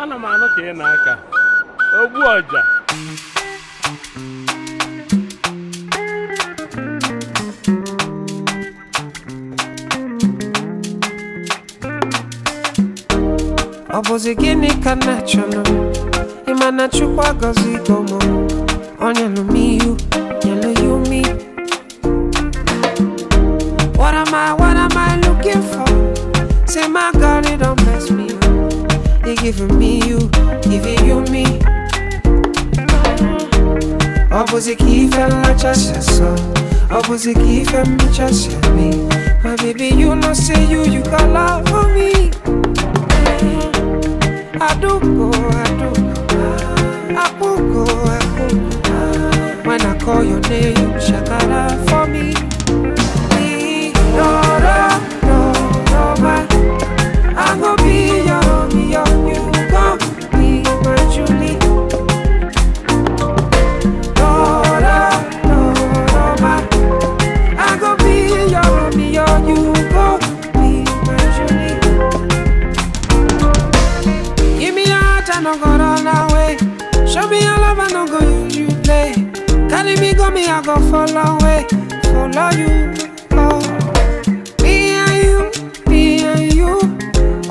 Ana m anụ ka ị na-aka. Ogbu ọja. Ọ bụzi gịnị ka na achọnụ? Ịma na Chukwu agọzigo m. Ọ nyelụ m ihu, nyelụ ya umi. What am I looking for? Say my God, it don't mess me up. He giving me you, giving you me. Ọ bụzi ka ife nlachasị sọ. Ọ bụzi ka ife mmechasị me. My baby, you know say you got love for me. Aduko, aduko, apuko, apuko. When I call your name, shakara for me. No, no, no, no, ma. I go be your Romeo, you gon' be my Julie. No, no, no, no, ma. I go be your Romeo, you gon' be my Julie. Give me your heart, I no go run away. Show me your love, I no go use you play. Carry me, go me, I go follow away, follow you. Oh, me and you, me and you.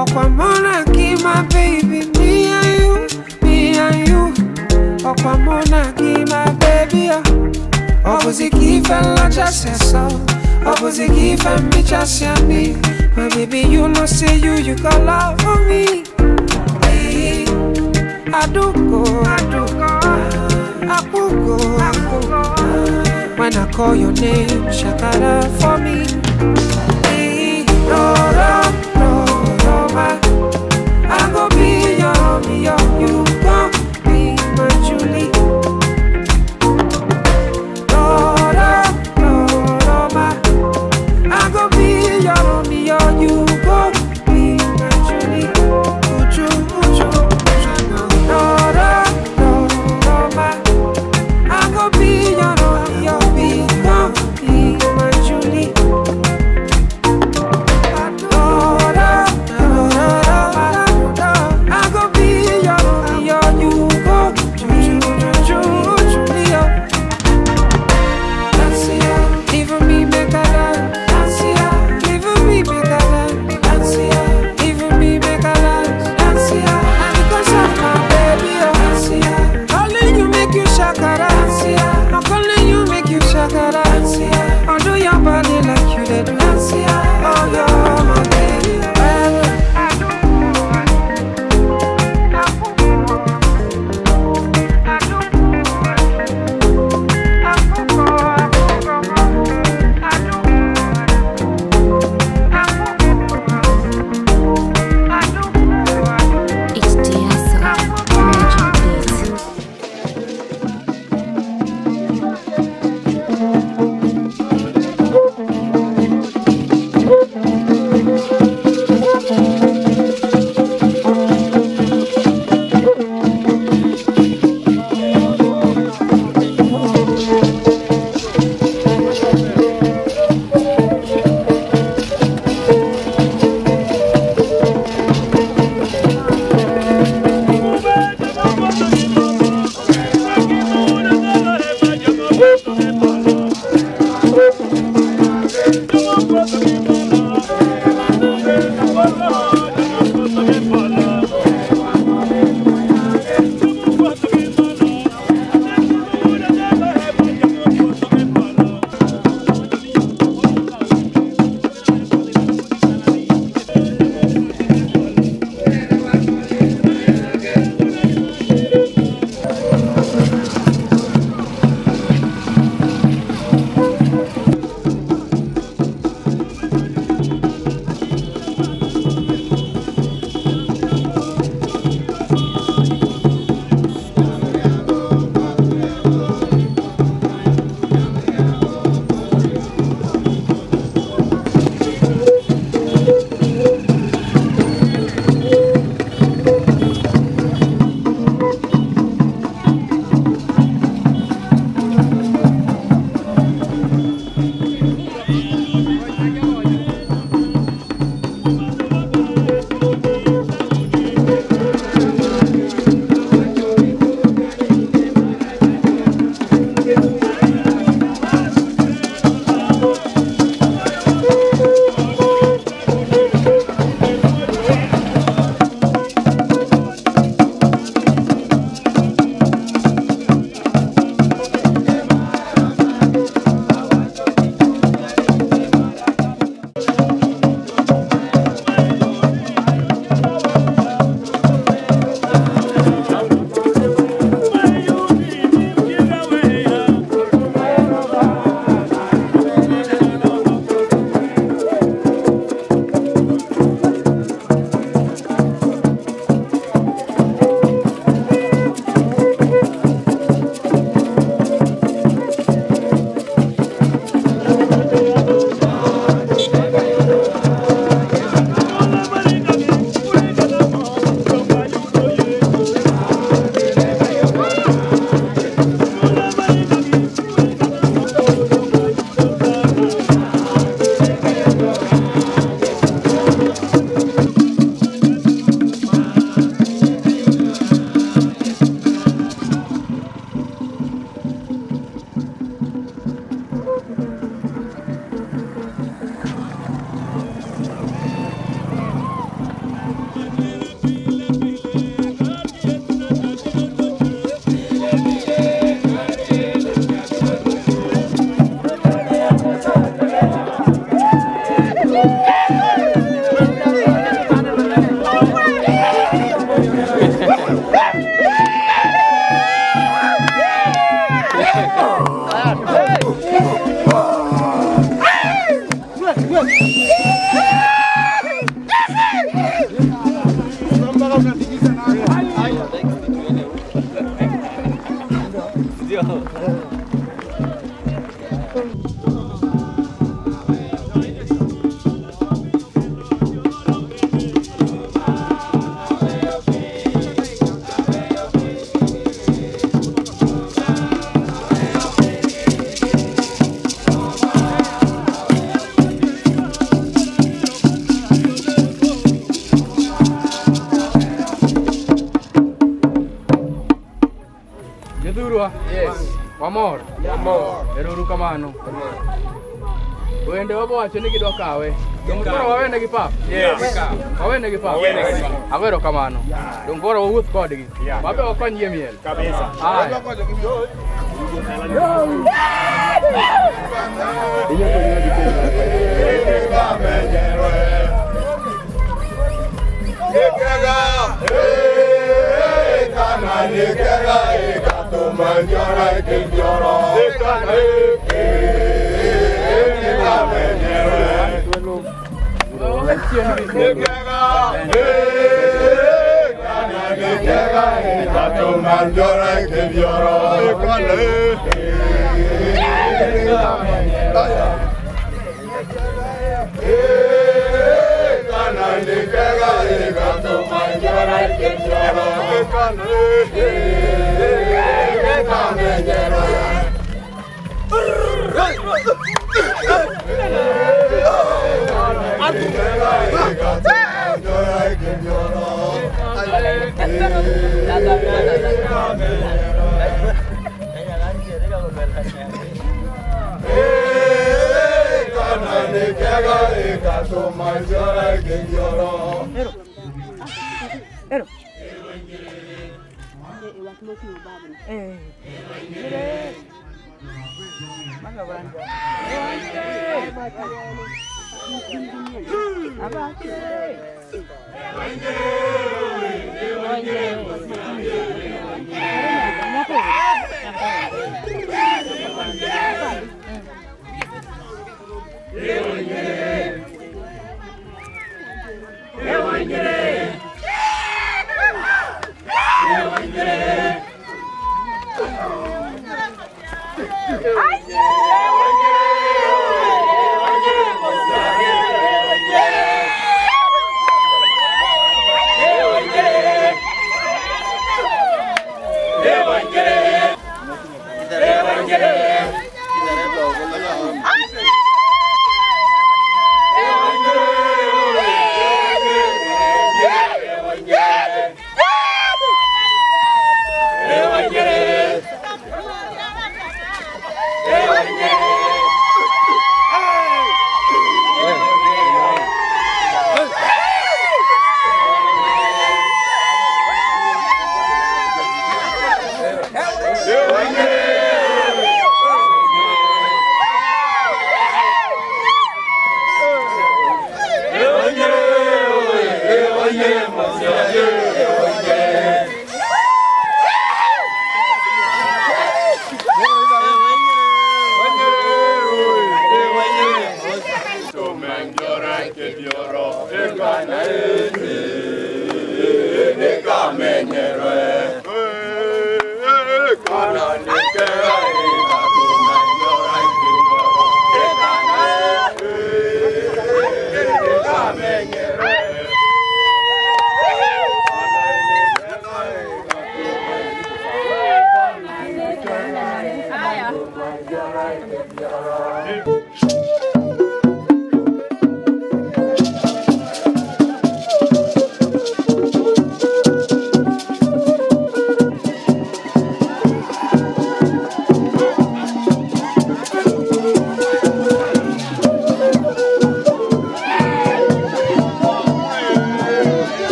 Okwamona ki my baby, me and you, me and you. Okwamona ki my baby. Ọ bụzi ka ife nlachasị sọ. Ọ bụzi ka ife mmechasị me. My baby, you know say you got love for me. Aduko, aduko, apuko, apuko. When I call your name, shakara for me. No, no, no, no, ma. I go be your Romeo, you gon' be my Julie. No, no, no, no, ma. I go be your Romeo, you gon' be my Julie. Uju, uju, uju. No, no, no, no, ma. I go be your Romeo, you gon' be my Julie. Yes. Wamor. Wamor. Ero kamano. Wende wabo wacho ni gidwa kawe. Dong koro wawene gi pap. Yes. Wawene gi pap. Awero kamano. Dong koro wawuoth kodgi. Wabe wakony gi miel. Kabisa. Aya.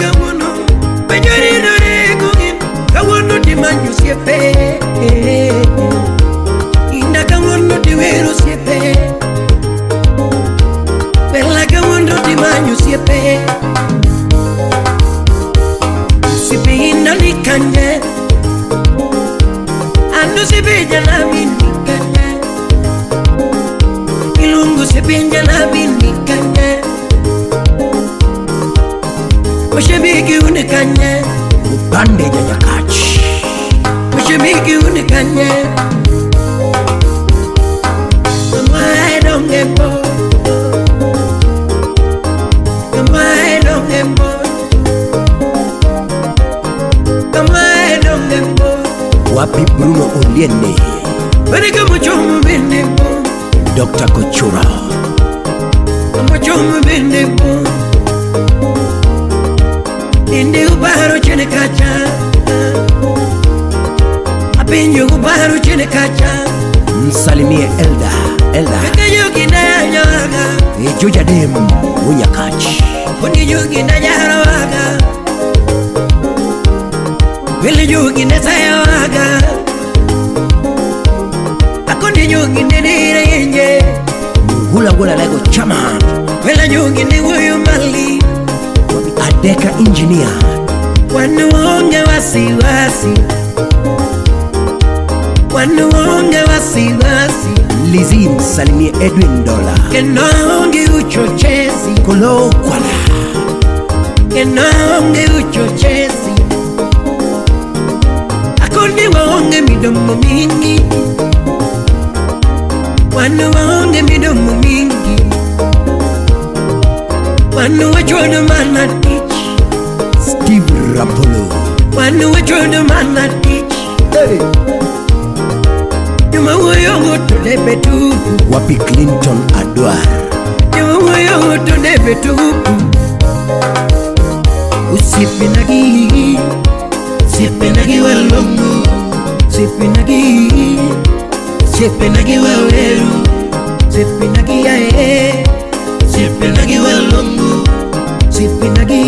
kawuono penjoridore gogin kawuono timanyo osiepe inda kawuono tiwero osiepe bella kawuono timanyo osiepe osiepe inda ni kanye ando osiepe janabi ni kanye ilungu osiepe janabi ni kanye Mashabiki unikanye upande janyakachi Mashabiki unikanye Kamae dongembo Kamae dongembo Kamae dongembo Wapi Bruno Oliene Barika muchomu bindembo Dr. Kochura Muchomu bindembo Inde ubaro chene kacha Apinyo ubaro chene kacha Msalimie Elda Elda Kaka yugi na nyaga Ejuja dem unyakachi Kundi yugi na nyarawaga Wili yugi na sayawaga Akundi yugi na nire inje Muhula gula lego chama Wila yugi ni wuyu mali Adeka engineer Wanuonge wasiwasi Wanuonge wasiwasi Lizzy msalimie Edwin Dola Kenonge uchochezi Kolo Kwala Kenonge uchochezi Akundi waonge midomo mingi Wanuonge midomo mingi Wanu wachodo mana teach Steve Rapolo Wanu wachodo mana teach hey. Nyuma huyo tulebe tupu Wapi Clinton Adwar Nyuma huyo tulebe tupu Usipinagi Sipinagi walongo Sipinagi Sipinagi waweru Sipinagi yae Sipinagi walongo Sipinagi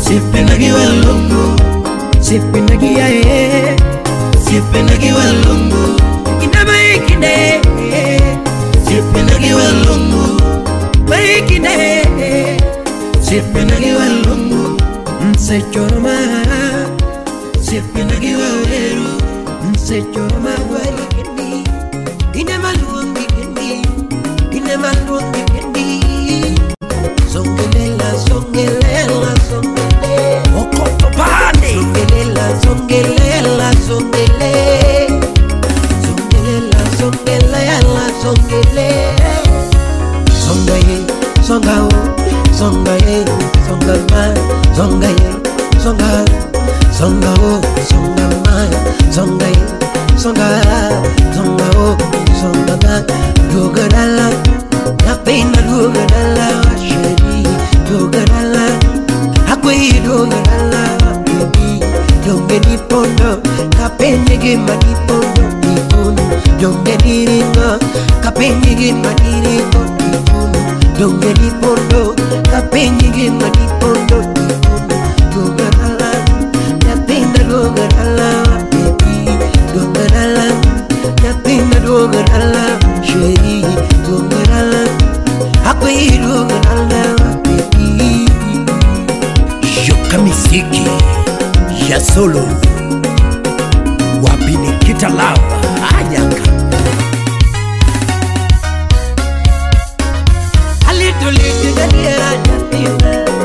Sipinagi walongo Sipinagi yae Sipinagi walongo Inama ikine Sipinagi walongo Maikine Sipinagi walongo Msechoroma Sipinagi waweru Msechoroma walikini Inemaluongi kendi Inemaluongi kendi Songelela, songelela, songele Okoto pande Songelela, songelela, songele Songelela, songelela, songele Songaye, songao, songaye, songama Songaye, songa, songao, songama Songaye, songa, songao, songama Dugadala, napenda dugadala sheri Dugadala, hakwe dugadala baby Donge ni pondo, kapenye gima ni pondo Ikunu, donge ni ringo, kapenye gima ni ringo Ikunu, donge ni pondo, kapenye gima ni pondo Ikunu, dugadala, napenda dugadala baby Dugadala, napenda dugadala sheri Dugadala, hakwe dugadala baby Yoka misiki ya solo Wapi Nikita Lava Anyaka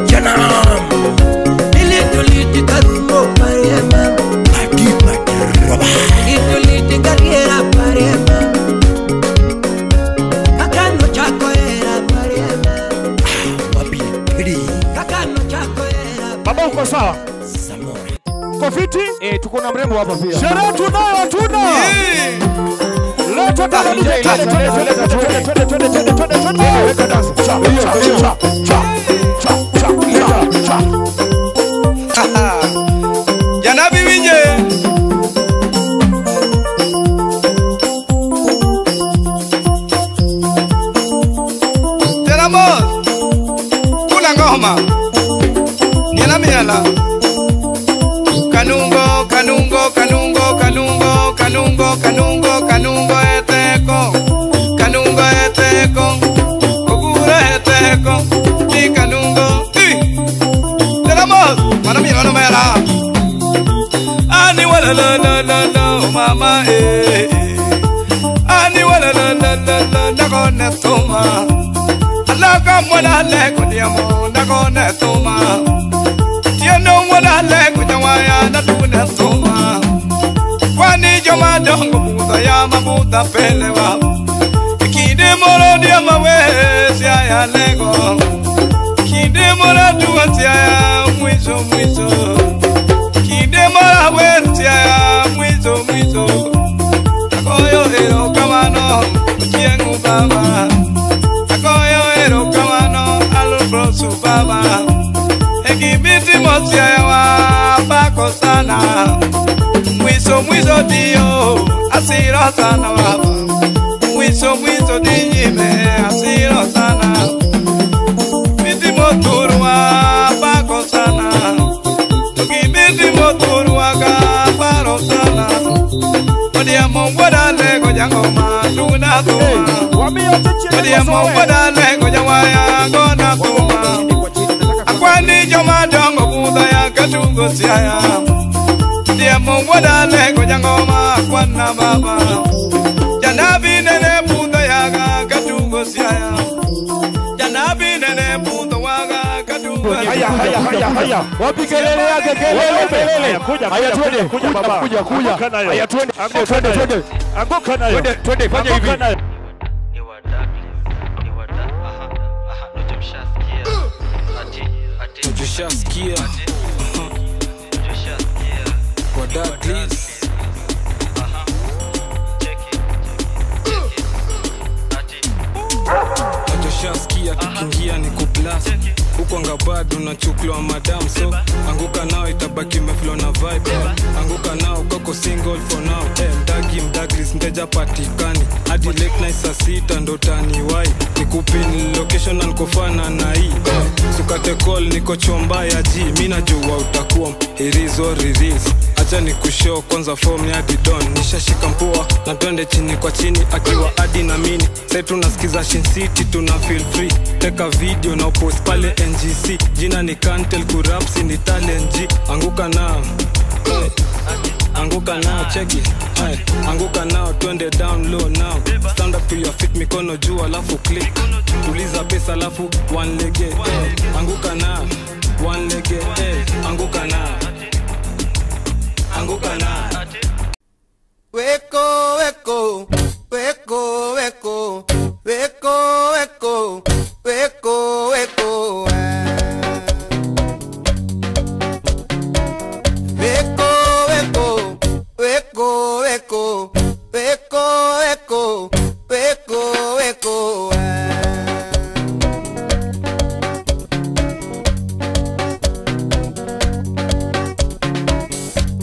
Janam Pati pati roba Wapi Pedi Baba uko sawa? Samora Uko fiti? Tuko na mrembo hapa pia. Sherehe tunayo hatuna. Leta tena DJ, twende twende twende twende twende twende twende. Weka dance. Cha cha cha cha cha cha cha. Janabi winje. Tena boss. Kula ngoma. Kanungo kanungo kanungo eteko kanungo eteko ogura eteko ni kanungo ti tenemos mano mi mano mera ani wala la la la la mama eh ani wala la la la la na toma alaka mwana le kuniamo na kone toma tieno mwana le kunyawaya na tuna toma kwani joma dongo muta ya mabuta pelewa kinde moro dia mawe sia ya lego kinde moro duwa sia ya mwizo mwizo kinde moro we sia ya mwizo mwizo akoyo ero kamano kiengu baba akoyo ero kamano alubrosu baba ekibiti mosia ya wa bako sana mwizo mwizo dio asiro sana baba mwizo mwizo dinyime asiro sana miti moturwa bako sana tukibiti moturwa ka paro sana odia mongwada lego jangoma tuna tuma odia mongwada lego jawaya gona tuma akwani joma dongo buda ya katungo siaya odia mongwada lego jangoma kwana baba janabi nene buda ya katungo siaya janabi nene buda waga katungo. Haya haya haya haya, wapi kelele yake? Kelele kelele, haya twende, kuja baba, kuja kuja, haya twende, twende twende, anguka nayo, twende twende, fanya hivi. Ni wa darkness, ni wa dark, aha aha, ndio ati ati tushasikia, tushasikia kwa darkness, aha, cheki cheki ati tushasikia, tukiingia ni kublast huko ngabado na chuklo madam, so anguka nao itabaki meflow na vibe, anguka nao koko single for now, mdagi mdagris mteja patikani hadi late night saa 6 ndo taniwai nikupin location na nikofana na hii sukate call niko chomba ya G, mimi najua utakuwa irizo release, acha nikushow kwanza form ya bidon, nishashika mpoa na twende chini kwa chini akiwa hadi na mini sasa tunasikiza Shin City tuna feel free, teka video na post pale NGC, jina ni Kantel kurapsi ni talent G, anguka nao anguka nao cheki, anguka nao twende down low now, stand up to your feet mikono juu alafu click, tuliza pesa alafu one leg, anguka nao one leg, anguka nao anguka nao. Weko weko weko weko weko weko weko weko weko weko weko weko weko weko weko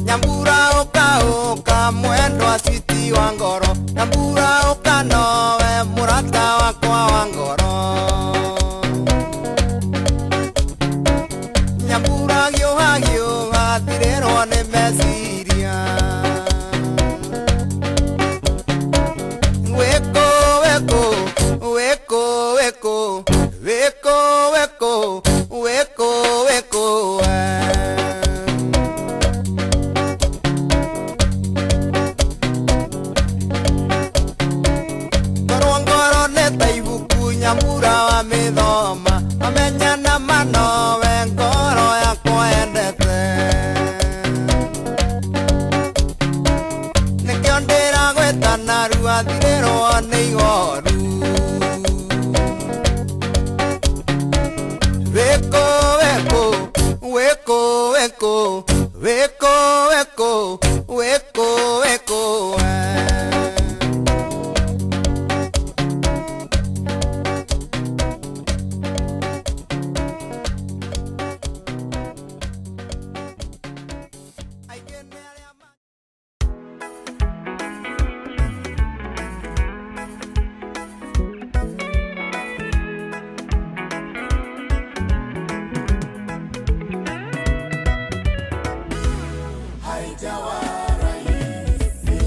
Nyambura oka oka mwendo asiti wa ngoro Nyambura oka nowe murata wakwa wa ngoro Nyambura gioha gioha tirerwo ni meciria Weko weko weko weko weko weko weko weko Nyambura wa mithoma amenyana manowe ngoro yakwa endete nikio ndiragwita narua thirĩrwo nĩ ihoru Weko weko weko weko weko weko weko weko Haijawa rahisi.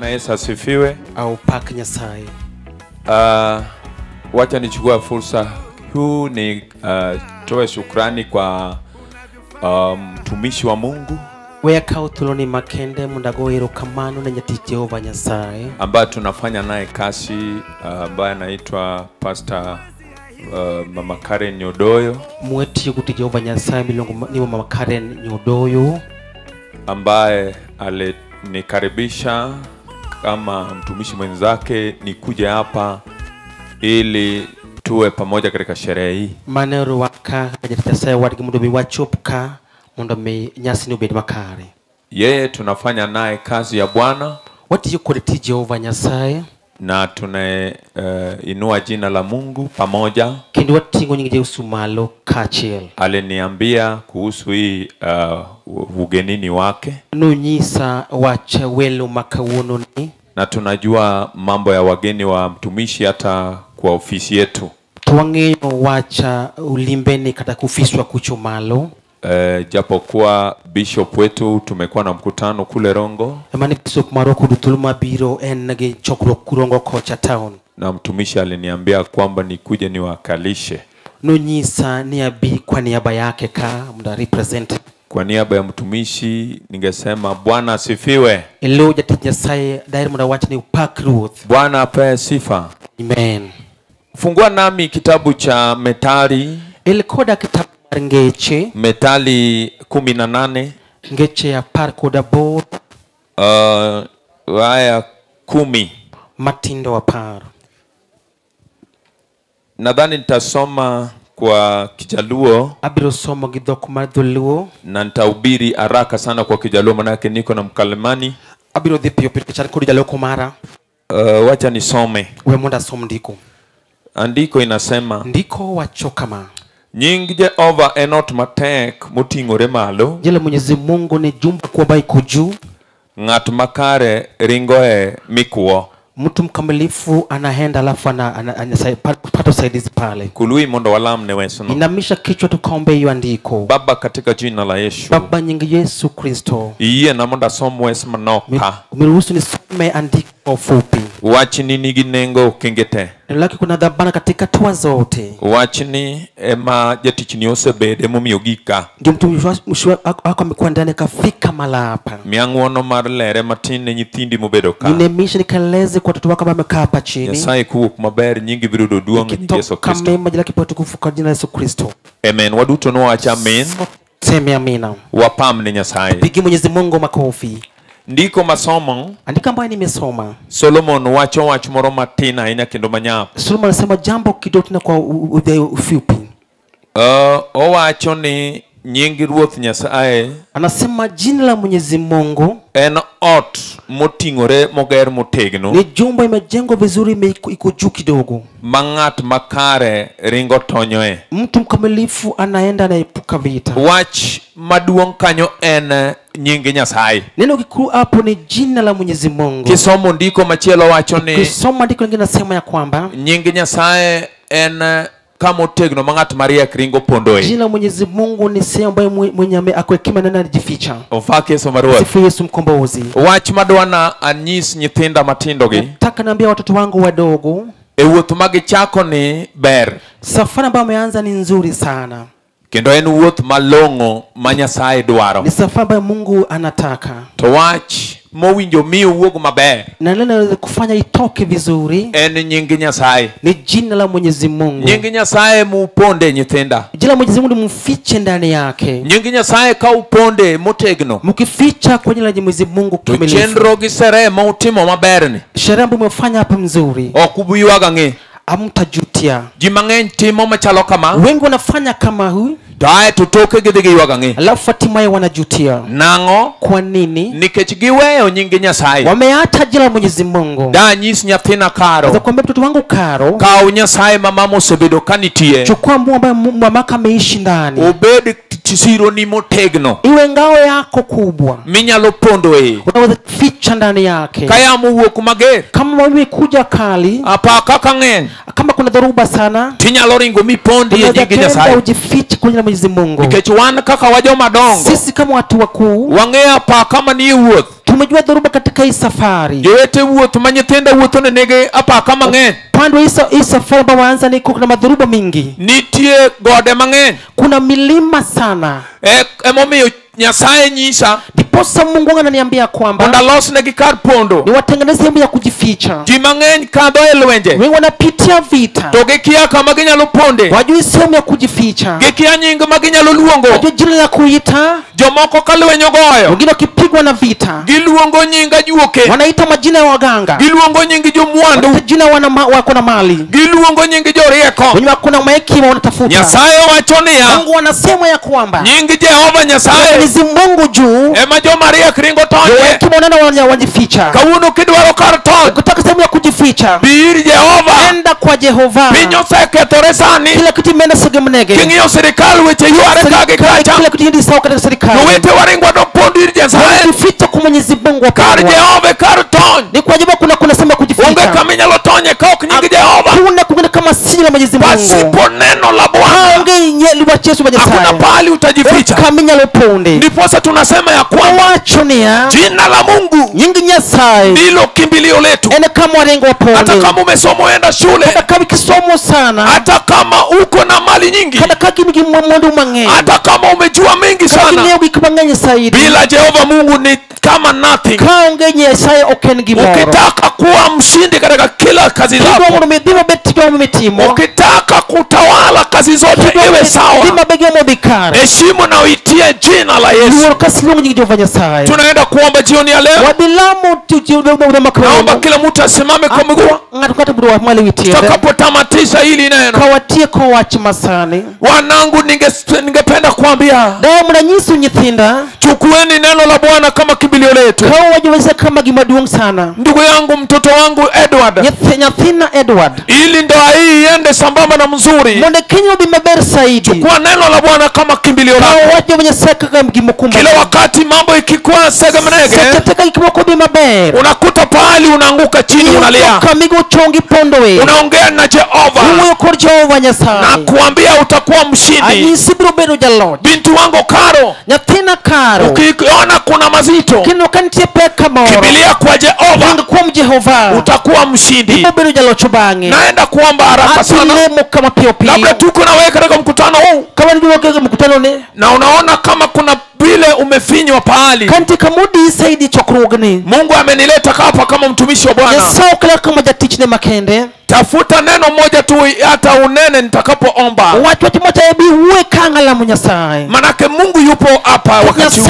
Na Yesu asifiwe. Au pak Nyasaye. Wacha nichukue fursa huu ni toe shukrani kwa mtumishi wa Mungu we akaw thuoloni makende mondo ago erokamano ne jatich Jehova Nyasaye ambaye tunafanya naye kazi, ambaye anaitwa Pastor Mama Karen Nyodoyo. Mwetiyo gi Jehova Nyasaye miluongo ni Mama Karen Nyodoyo, ambaye alinikaribisha kama mtumishi mwenzake nikuje hapa ili tuwe pamoja katika sherehe hii. Mane orwaka jatich Nyasaye wadgi mondo mi wachop ka mondo mi nyasi ni obed makare. Yeye tunafanya naye kazi ya Bwana, watiyo kode tij Jehova Nyasaye, na tunainua jina la Mungu pamoja. Kendo wating'o nying Yesu malo kaachiel. Aliniambia kuhusu hii ugenini wake. Nonyisa wach welo ma kawuono ni, na tunajua mambo ya wageni wa mtumishi hata kwa ofisi yetu. To wang'eyo wach ulimbeni kata kufiswa kucho malo. Japokuwa bishop wetu tumekuwa na mkutano kule Rongo. Emane bishop marwa kod thuolo mabiro en gi chokruok Rongo kocha town. Na mtumishi aliniambia kwamba nikuje niwakalishe. Nonyisa ni abi kwa niaba yake ka mondo represent. Kwa niaba ya mtumishi ningesema Bwana asifiwe. E lo jatich Nyasaye daher mondo awach ni upak Ruoth. Bwana apewe sifa. Amen. Fungua nami kitabu cha Methali. El koda kitabu mar Ngeche. Methali 18. Ngeche 18. Aya 10. Matindo 10. Nadhani nitasoma kwa Kijaluo. Abiro somo gi dhok mar Dholuo. Na nitahubiri haraka sana kwa Kijaluo manake niko na mkalimani. Abiro dhi piyo piyo nikech kod jaloko mara. Wacha nisome. We mondo asom ndiko. Andiko inasema, ndiko wacho kama: Nying Jehova en ot matek moting'ore malo. Jina la Mwenyezi Mungu ni jumba kubwa iko juu. Ng'at makare ringoe mikuo. Mtu mkamilifu anaenda alafu anapata usaidizi pale. Kului mondo walam ne wesono. Inamisha kichwa tukaombe hiyo andiko. Baba, katika jina la Yesu. Baba nyingi Yesu Kristo. Iye na mondo asom wes manoka. Umeruhusu nisome andiko fupi. Wachni nigi nengo kingete. Neno lake kuna dhamana katika hatua zote. Wachni ema jatichni osebede momiyo gika. Ndio mtumishi wako amekuwa ndani kafika mahala hapa. Miya ng'uono mar lere matin ne nyithindi mobedo ka. Ninemisha nikaleze kwa watoto wako ambao wamekaa hapa chini. Nyasaye kuwuok maber nyingi biro yudo duong' e nying Yesu Kristo. Kama jina lake tukufu kwa jina la Yesu Kristo. Amen. Waduto nowach amen. Sema amina. Wapam ne Nyasaye. Pigi Mwenyezi Mungu makofi. Ndiko masomo. Andiko ambayo nimesoma. Solomon wacho wach moro matin ahinya kendo manyap. Solomon anasema jambo kidogo tena kwa ufupi. Owacho ni nying Ruoth Nyasaye. Anasema jina la Mwenyezi Mungu en ot moting'ore moger motegno. Ni jumba imejengwa vizuri, iko juu kidogo. Ma ng'at makare ringo tonyoe. Mtu mkamilifu anaenda anaepuka vita. Wach maduong' kanyo en nying Nyasaye. Neno kikuu hapo ni jina la Mwenyezi Mungu. Kisomo ndiko machielo wacho ni, kisoma ndiko lingine nasema ya kwamba nying Nyasaye en kama otegno ma ng'at mariek ringo pondoe. Jina la Mwenyezi Mungu ni sehemu ambayo mwenye ako hekima na anajificha. Ofake Yesu Maruoth. Sifu Yesu mkombozi. Wach madwana anyis nyithinda matindo gi. Nataka niambia watoto wangu wadogo. E wuoth magichako ni ber. Safari ambayo wameanza ni nzuri sana. Kendo en wuoth malong'o ma Nyasaye dwaro. Ni safari ambayo Mungu anataka. To wach mowinjo mi owuog maber. Na neno linaweza kufanya itoke vizuri. En nying Nyasaye. Ni jina la Mwenyezi Mungu. Nying Nyasaye muponde nyithinda. Jina la Mwenyezi Mungu mfiche ndani yake. Nying Nyasaye ka uponde motegno. Mkificha kwa jina la Mwenyezi Mungu kamilifu. Chenro gi sherehe ma utimo maber ni. Sherehe ambayo umefanya hapa mzuri. Ok ubuywaga ng'e. Hamtajutia. Ji mang'eny timo machalo kama. Wengi wanafanya kama huyu. To ae to toke gidhi giywago ang'e. Alafu hatimaye wanajutia. Nang'o? Kwa nini? Nikech giweyo nying Nyasaye. Wameacha jina la Mwenyezi Mungu. Da nyis nyathina Karo. Naweza kuambia mtoto wangu Karo. Kaw Nyasaye ma mama osebedo ka nitie. Chukua Mungu ambaye mamako ameishi ndani. Obed siro ni motegno. Iwe ngao yako kubwa. Minyalo pondoe. Unaweza ficha ndani yake. Ka yamo owuok mager. Kama mawimbi kuja kali. Apaka ka ng'eny. Kama kuna dhoruba sana. Tinyalo ringo mipondi e nying Nyasaye. Ujifiche kwa jina la Mwenyezi Mungu. Nikech wan kaka wajoma dongo. Sisi kama watu wakuu. Wang'eyo apaka manie wuoth. Tumejua dhoruba katika hii safari. Jowete wuoth ma nyithinda wuotho ne nigi apaka mang'eny. Pande hii safari ambao waanza ni kuna madhoruba mingi. Nitie gode mang'eny. Kuna milima sana. Emomiyo Nyasaye nyisa. Ndiposa Mungu ananiambia kwamba mondo alosnegi kar pondo. Niwatengeneze sehemu ya kujificha. Ji mang'eny kadho e lwenje. Wengi wanapitia vita. To gikia kama ginyalo ponde. Wajui sehemu ya kujificha. Gikia nying ma ginyalo luongo. Wajui jina la kuita. Jomoko ka lweny ogoyo. Wengine wakipigwa na vita. Giluongo nying ajuoke. Wanaita majina ya waganga. Giluongo nying jomwandu. Wanaita jina wako na mali. Giluongo nying jorieko. Wenye wako na hekima wanatafuta. Nyasaye wacho niya. Mungu anasema ya kwamba nying Jehova Nyasaye Mwenyezi Mungu juu ema joma riek ringo tonye. Hekima unaona wanajificha. Kawuono kidwaro kar tony. Ukitaka sehemu ya kujificha. Bi ir Jehova. Enda kwa Jehova. Piny osekethore sani. Kila kitu imeenda segemnege. King'iyo sirikal weche yware ka gi kacha. Kila kitu hindi sawa katika serikali. Jowete waringo wadok pondo ir Nyasaye. Kujificha kwa Mwenyezi Mungu. Kar Jehova kar tony. Ni kwa sababu kuna sehemu ya kujificha. Onge kama inyalo tonye ka ok nying Jehova. Kuna kwingine kama si la Mwenyezi Mungu. Pasipo neno la Bwana. Onge liwa Yesu Nyasaye. Hakuna pahali utajificha. Kama inyalo ponde. Ndiposa tunasema ya kwamba jina la Mungu nying Nyasaye ndilo kimbilio letu. Ene kama warengo waponde. Hata kama umesoma uenda shule. Hata kama kisomo sana. Hata kama uko na mali nyingi. Hata kama mwandu mang'eny. Hata kama umejua mengi sana. Bila Jehova Mungu ni kama nothing. Kaonge Nyasaye ok en gimoro. Ukitaka kuwa mshindi katika kila kazi zako. Ukitaka kutawala kazi zote iwe sawa. Heshimu na uitie jina la Yesu. Tunaenda kuomba jioni ya leo. Naomba kila mtu asimame kwa miguu. Tutakapotamatisha hili neno. Wanangu, ningependa kuambia, chukueni neno la Bwana kama kimbilio letu. Ndugu yangu, mtoto wangu Edward, ili ndoa hii iende sambamba na mzuri, chukua neno la Bwana kama kimbilio lako. Kila wakati mambo ikikuwa segemnege, unakuta pahali unaanguka chini unalia. Unaongea na Jehova na kuambia utakuwa mshindi. Binti wangu Karo, ukiona kuna mazito, kimbilia kwa Jehova, utakuwa mshindi. Naenda kuomba haraka sana. Labda tuko na wewe katika mkutano huu na unaona kama kuna vile umefinywa pahali. Mungu amenileta hapa kama mtumishi wa Bwana. Tafuta neno moja tu hata unene nitakapoomba. Manake Mungu yupo hapa wakati huu.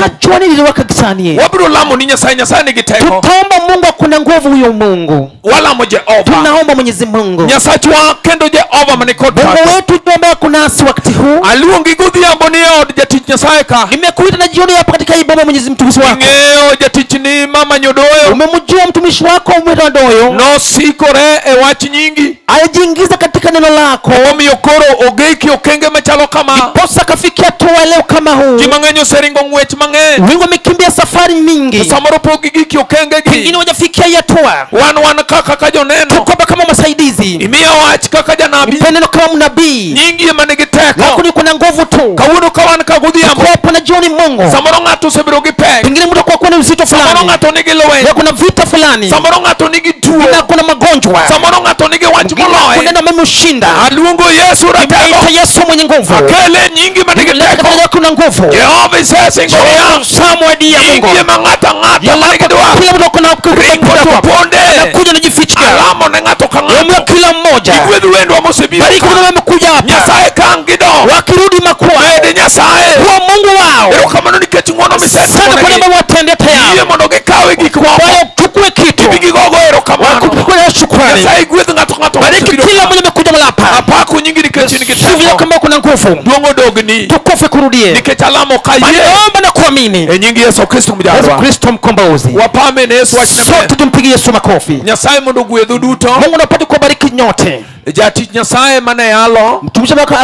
Wabiro lamo ni Nyasaye, Nyasaye ni giteko. Tutaomba Mungu kuna nguvu huyo Mungu. Wala mo Jehova. Tunaomba Mwenyezi Mungu. Nyasaye wa kendo Jehova manikod. Mungu wetu ambaye kuna nasi wakati huu. Aluongi godhiambo ni od jatich Nyasaye ka. Nimekuita na jioni hapa katika ibada Mwenyezi mtumishi wako. Ing'eyo jatichni mama Nyodoyo. Umemjua mtumishi wako Mwenda Ndoyo. No sikore e wach nyingi. Alijiingiza katika neno lako. Omiyo koro ogeki okenge machalo kama. Ndiposa kafikia hatua leo kama huu. Ji mang'eny oseringo ng'wech mang'eny. Wengi wamekimbia safari mingi. Samoro pok gigiki okenge gi. Wengine hawajafikia hii hatua. Wan kaka joneno. Tuko hapa kama masaidizi. Imiya wach kaka janabi. Nipe neno kama mnabii. Nyingi ema nigi teko. Lako ni kuna nguvu tu. Kawuono ka wan ka godhiambo. Tuko hapa na jioni Mungu. Samoro ng'ato osebedo gi pek. Pengine mtu kwa kuwa na uzito fulani. Samoro ng'ato nigi lweny. Kuna vita fulani. Samoro ng'ato nigi tuo. Na kuna magonjwa. Samoro ng'ato nigi wach moloye. Kuna neno amemshinda. Aluongo Yesu ratego. Nimeita Yesu mwenye nguvu. Akele nyingi ma nigi teko. Kuna nguvu. Jehova isesingo ya. Samuel ya Mungu. Nyingi ema ng'ato ang'ata ma nigi dwaro. Kila mtu kuna Ringo to ponde. Anakuja anajificha. Alamo ne ng'ato ka ng'ato. Kila mmoja. Igwedh wendwa mosebiro. Bariki wale wamekuja hapa. Nyasaye ka gido. Wakirudi makwao. Med Nyasaye. Kwa Mungu wao. Erokamano nikech ng'wono Sana kwa nini watende tayari. Yie mondo gikawe gik moko. Kwa hiyo chukue kitu. Gibi gigogo erokamano. Wakuchukue shukrani. Nyasaye gwedh ng'ato ng'ato. Bariki kila mmoja amekuja hapa. Apako nyingi nikech in gi Sifa teko. kama kuna nguvu. Duong' odogni. Tukufu kurudie. Nikech alamo ka yie. Naomba na kuamini. E nying Yesu Kristo Yesu mjarwa. Kristo mkombozi. Wapame ne Yesu wachne. Sote tumpigie Yesu makofi. Nyasaye mondo ogwedhu duto. Mungu napate kubariki nyote. Jatich Nyasaye mane yalo. Mtumishi wako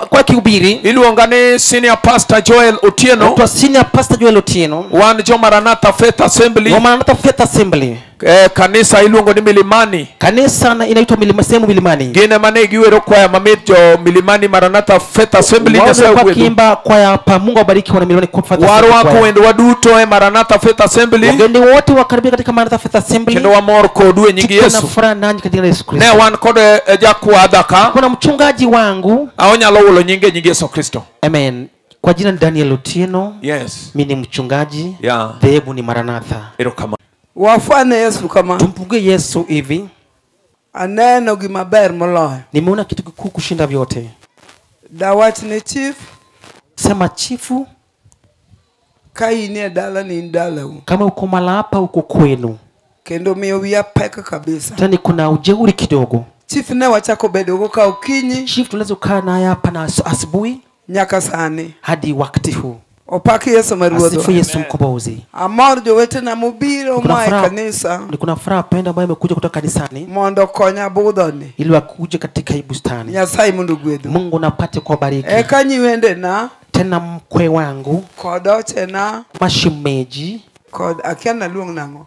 kwa kihubiri. Iluonga ni Senior Pastor Joel Otieno. Kwa Senior Pastor Joel Otieno. Wan jo Maranatha Faith Assembly. Wa Maranatha Faith Assembly. Kanisa iluongo ni Milimani. Kanisa inaitwa Milima, sehemu Milimani. Gine mane giwero kwaya mamit jo Milimani Maranatha Faith Assembly Nyasaye ogwedhu. Wakiimba kwaya hapa, Mungu awabariki wana Milimani kwa Faith Assembly. Warwako wendo waduto e Maranatha Faith Assembly. Wageni wote wakaribia katika Maranatha Faith Assembly. Kendo wamor kodu e nying Yesu. Tuko na furaha nanyi katika Yesu Kristo. Ne wan kod jakwadha ka. Kuna mchungaji wangu. Aonyalo ulo nyinge nying Yesu Kristo. Amen. Kwa jina ni Daniel Otieno. Yes. Mimi ni mchungaji. Yeah. Dhehebu ni Maranatha. Wafane Yesu kama. Tumpunge Yesu hivi. Aneno gima ber moloyo. Nimeona kitu kikuu kushinda vyote. Dawach ni chief. Sema chifu. Kai ni dala ni dala. Kama uko mala hapa uko kwenu. Kendo miyo wiya pek kabisa. Tena kuna ujeuri kidogo. Chief ne wachako bedo ka okinyi. Chief tunaweza kukaa naye hapa na asubuhi. Nyaka sani. Hadi wakati huu. Opaki Yesu maruodho. Asifu Yesu mkombozi. Amor jowetena mobiro moa e kanisa. Kuna furaha penda ambayo imekuja kutoka kanisani. Mondo konya budhoni. Ili wakuje katika hii bustani. Nyasaye mondo gwedhu. Mungu napate kuwabariki. Eka nyiwende na. Tena mkwe wangu. Kod ochena. Mashimeji. Kod akia naluong nang'o.